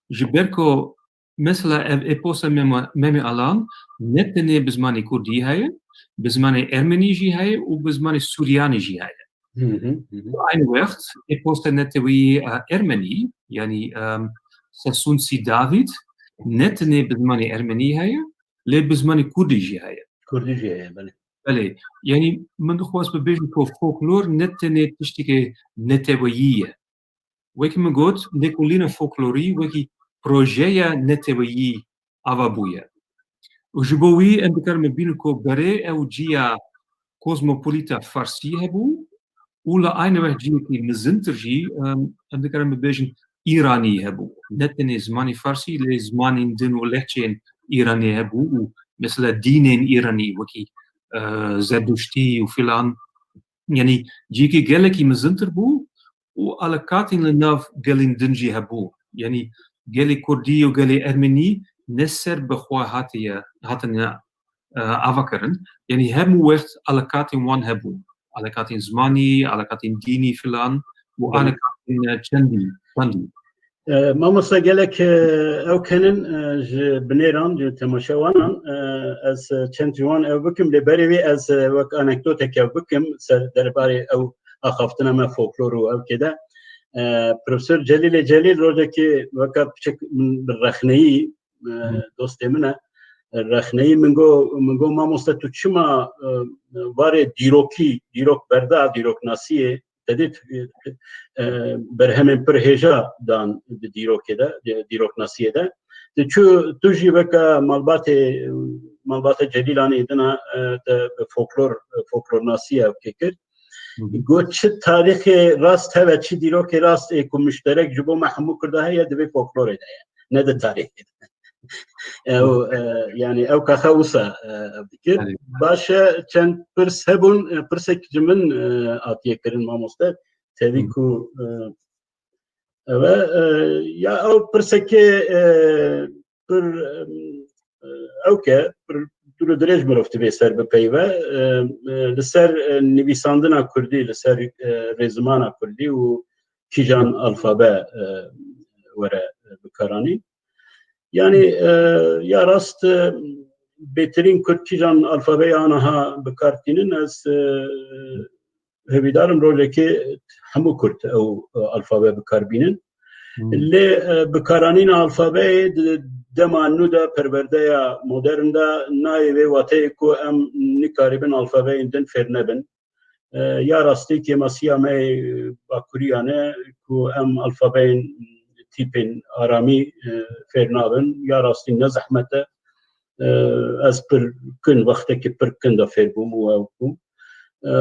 ji ber ku mesela ev êposa Mema- Memê Alan ne tenê bi zimanê kurdî heye, bi zimanê ermenî jî heye û bi zimanê suryanî jî heye. Hı hı, hı hı. Aynı wext êposa neteweyî e, ermenî, yanî em, Sesûnsî Davîd, ne tenê bi zimanê ermenî heye, lê bi zimanê kurdî jî heye. Kurdî jî heye, belê. Belê. Yanî min dixwest bibêjim ku folklor ne tenê tiştekê neteweyî ye. Wekî min got, lêkolîna folklorî wekî projeya neteweyî ava bûye. Û ji bo wî em dikarin bibînin ku berê ew cîya kozmopolita farsî hebû û li aynî wext cîyekî mezintir jî em, em dikarin bibêjin îranî hebû. Ne tenê zimanê farsî lê zimanên din û lehçeyên îranî hebû û mesela dînên îranî wekî e, zerduştî û filan. Yanî cîyekî gelekî mezintir bû û alakatên li nav gelên din jî hebû. Yanî gelê kurdî û gelê ermenî ne ser bi xwe hatiye, hatine e, ava kirin. Yanî hemû wext alakatên wan hebû. Alakatên zimanî, alakatên dînî filan û Belê. alakatên e, çendî, çendî. E, Mamosta gelek e, ew kenin e, ji binêran, ji temaşewanan e, ez e, çend ji wan ew bikim, lê berê wê ez e, wek anekdotek ew bikim ser derbarê ew axaftina me folklor û ew kê de. E, Profesor Celîlê Celîl rojekê weke piçek min bi rexneyî, e, Hı. dostê min e, rexneyî min got, min got, "Mamoste, tu çima e, warê dîrokî, dîrok berda, dîroknasiyê, te dît e, berhemên pir hêja dan di dîrokê de, di dîroknasiyê de. Tu çû, tu jî weke malbatê, malbata Celîlanê dina e, te bi folklor, folklornasiyê ew kê kir." Got çi tarîxê rast hebe, çi dîrokê rast ê ku muşterek ji bo me hemû Kurda heye, di vê folklorê de ye. Ne di tarîxê de. Ew, e, yani ew kaxe wisa, e, ev dikir. Baş e, çend pirs hebûn, e, pirsek ji min, e, hatiye kirin mamoste. Tevî ku, e, ev e, e, ya ew pirsekê, e, pir, e, ew ke, pir dûr û dirêj mirov divê ser bipeyve, e, e, li ser, e, nivîsandina kurdî, li ser, e, rêzimana kurdî û kîjan alfabe, e, were bikaranîn. Yani, e, ya rast, e, bêtirîn kurd kîjan alfabeya aniha bi kar tînin, ez, e, hêvîdar im rojekê hemû kurd ew, e, alfabe bi kar bînin. Lê, e, bikaranîna alfabeyê di dema nû de, perwerdeya modern de, nayê vê wateyê ku em nikaribin alfabeyên din fêr nebin. E, ya rastî kêmasiya me yê bakuriyan e ku em alfabeyên tîpên aramî, e, fêr nabin. Ya rastî ne zehmet e. E, ez pir kin, wextekî pir kin de fêr bûm û ew bûm. E,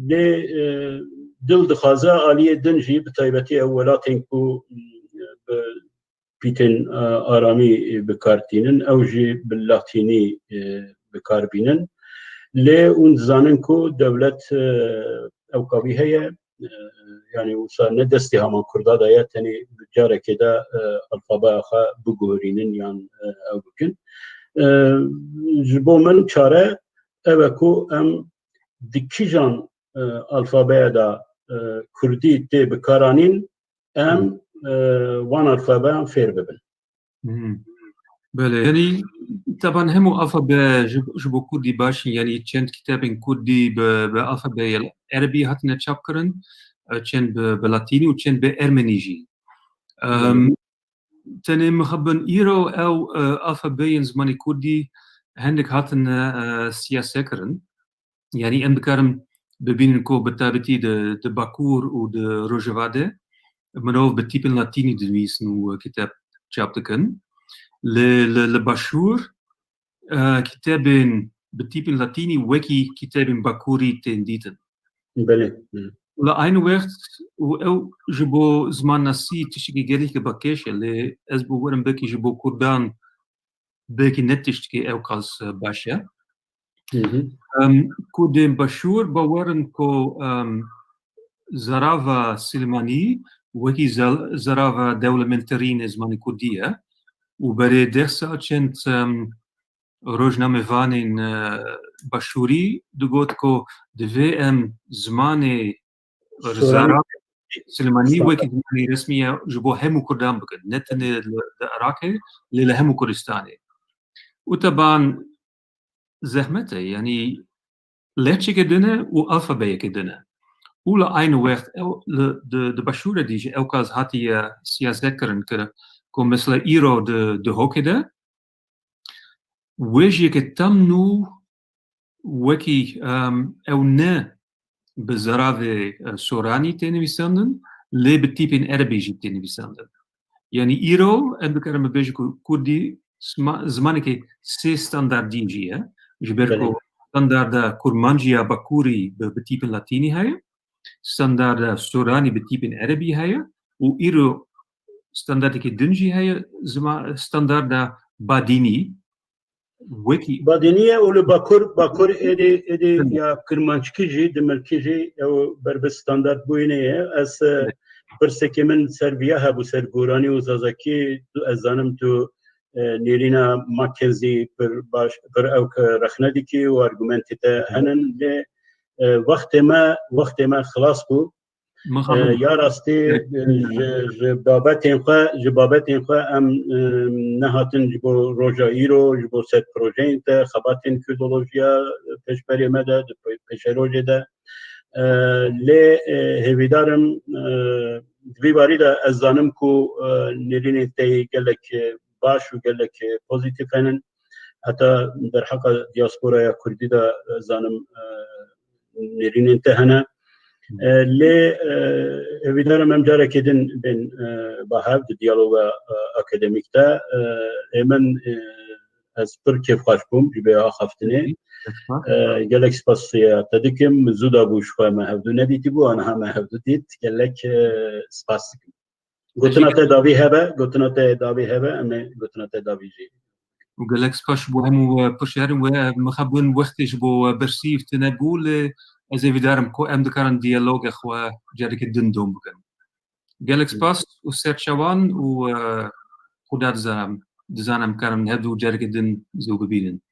lê, e, dil dixwaze aliyê din jî, bi taybetî ew welatên ku, e, bi pîtên, e, aramî bi kar tînin, ew jî bi latînî, e, bi kar bînin. Lê hûn dizanin ku dewlet, e, ew kavî heye, e, yani wisa ne destê heman Kurda de ye, tenê carekê de, e, alfabeya xwe biguherînin yan, e, ew bikin. E, ji bo min çare ev e ku em di kîjan, e, alfabeya de, e, Kurdî tê bikaranîn, em, e, wan alfabeyan fêr bibin. Hmm. Belê, yani, teban hemû alfabe ji, ji bo kurdî baş in, yani çend kitabên kurdî bi, bi alfabeyê erebî hatine çapkirin, e, çend bi, bi latînî û çend bi ermenî jî. Em, Belê. Tenê mixabin îro ew, e, alfabeyên zimanê kurdî hindik hatine, e, siyase kirin. Yani em dikarin bibînin ku bi taybetî di, di Bakur û di Rojava de mirov bi tîpên latînî dinivîsin û kiteb çap dikin. Li, li, li Başûr, e, kitebên bi tîpên latînî wekî kitebên Bakurî tên dîtin. Belê. Hı. Li aynî wext û ew ji bo zimannasî tiştekî gelekî bakêş e, lê ez bawer im belkî ji bo Kurdan belkî ne tiştekî ew qas, e, baş e. Hı hı. Em, Kurdên Başûr bawer in ku, em, zerava Silêmanî wekî zel-, zerava dewlementtirîn ê zimanê kurdî ye û berê deh sal çend, em, rojnamevanên, e, Başûrî digot ku divê em zimanê Soranî. Zerava Silêmanî Standart. Wekî zimanê resmî ye ji bo hemû Kurdan bikin. Ne tenê li, li Iraqê, lê li hemû Kurdistanê. Û teban zehmet e, yanî lehçeke din e û alfabeyeke din e. Û li aynî wext ew li, di, di Başûrê de jî ew qas hatiye siyaset kirin, kir ku mesela îro di, di Duhokê de wêjiyeke tam nû wekî, em, ew ne bi zeravê, e, soranî tê nivîsandin, lê bi tîpên erebî jî tê nivîsandin. Yanî îro em dikarin bibêjin ku kurdî sima-, zimanekî sê standardî jî ye. Ji ber ku Belê. standarda kurmancî ya bakurî bi, bi tîpên latînî heye, standarda soranî bi tîpên erebî heye û îro standardekî din jî heye, zima-, standarda badînî. Wekî Badînî ye û li Bakur, Bakur êdî, êdî Hı. ya Kirmanckî jî, Dimilkî jî ew ber bi standard bûyînê ye. Ez, e, Evet. pirsekê min ser viya hebû, ser Goranî û Zazakî, tu, ez zanim tu, e, nêrîna Mackenzie pir baş, pir ew ke rexne dikî û argumentê te Hı. henin, lê, e, wextê me, wextê me xilas bû. Mixabin. E, ya rastî, e, ji, ji babetên xwe, ji babetên xwe em, e, nehatin ji bo roja îro, ji bo ser projeyên te, xebatên kurdolojiya, e, pêşberê me de, di pê-, pêşerojê de. E, lê, e, hêvîdar im, e, di vî barî de ez zanim ku, e, nêrînên te yê gelek, e, baş û gelek, e, pozîtîf henin. Heta derheqa diasporaya kurdî de, e, zanim, e, nêrînên te hene. Hı. E, lê, e, hêvîdar im em carekê din bên, e, ba hev di diyaloga, e, akademîk de. E, ê min, e, Ez pir kêfxweş bûm ji vê axaftinê. E, gelek spasiya te dikim. Zû da bû ji xwe me hevdû nedîtîbû, aniha me hevdû dît. Gelek, e, spas dikim. Gotina te davî hebe, gotina te davî hebe, em ê gotina te davî jî. Û gelek spas ji bo hemû, e, pirsiyarên we. Mixabin wextê ji bo, e, bersîv tine bû, lê ez ê vîdarim ku em dikarin diyaloga xwe carekê din dom bikin. Gelek spas û serçavan û, e, Xuda dizanim, dizanim karin hevdû carekê din zû bibînin.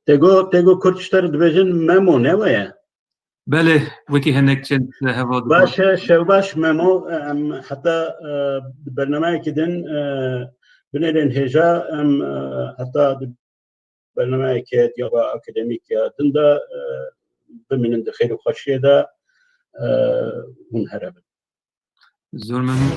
Te got, te got Kurd ji te re dibêjin Memo, ne we ye? Belê, wekî hinek çend heval dibin. Baş e, şev baş Memo, em heta, e, di bernameyekî din, e, binêrên hêja, em, e, heta di bernameyeke diyaloga akademîk ya din de, e, bimînin di xêr û xweşiyê de, e, hûn here bin. Zor memnun.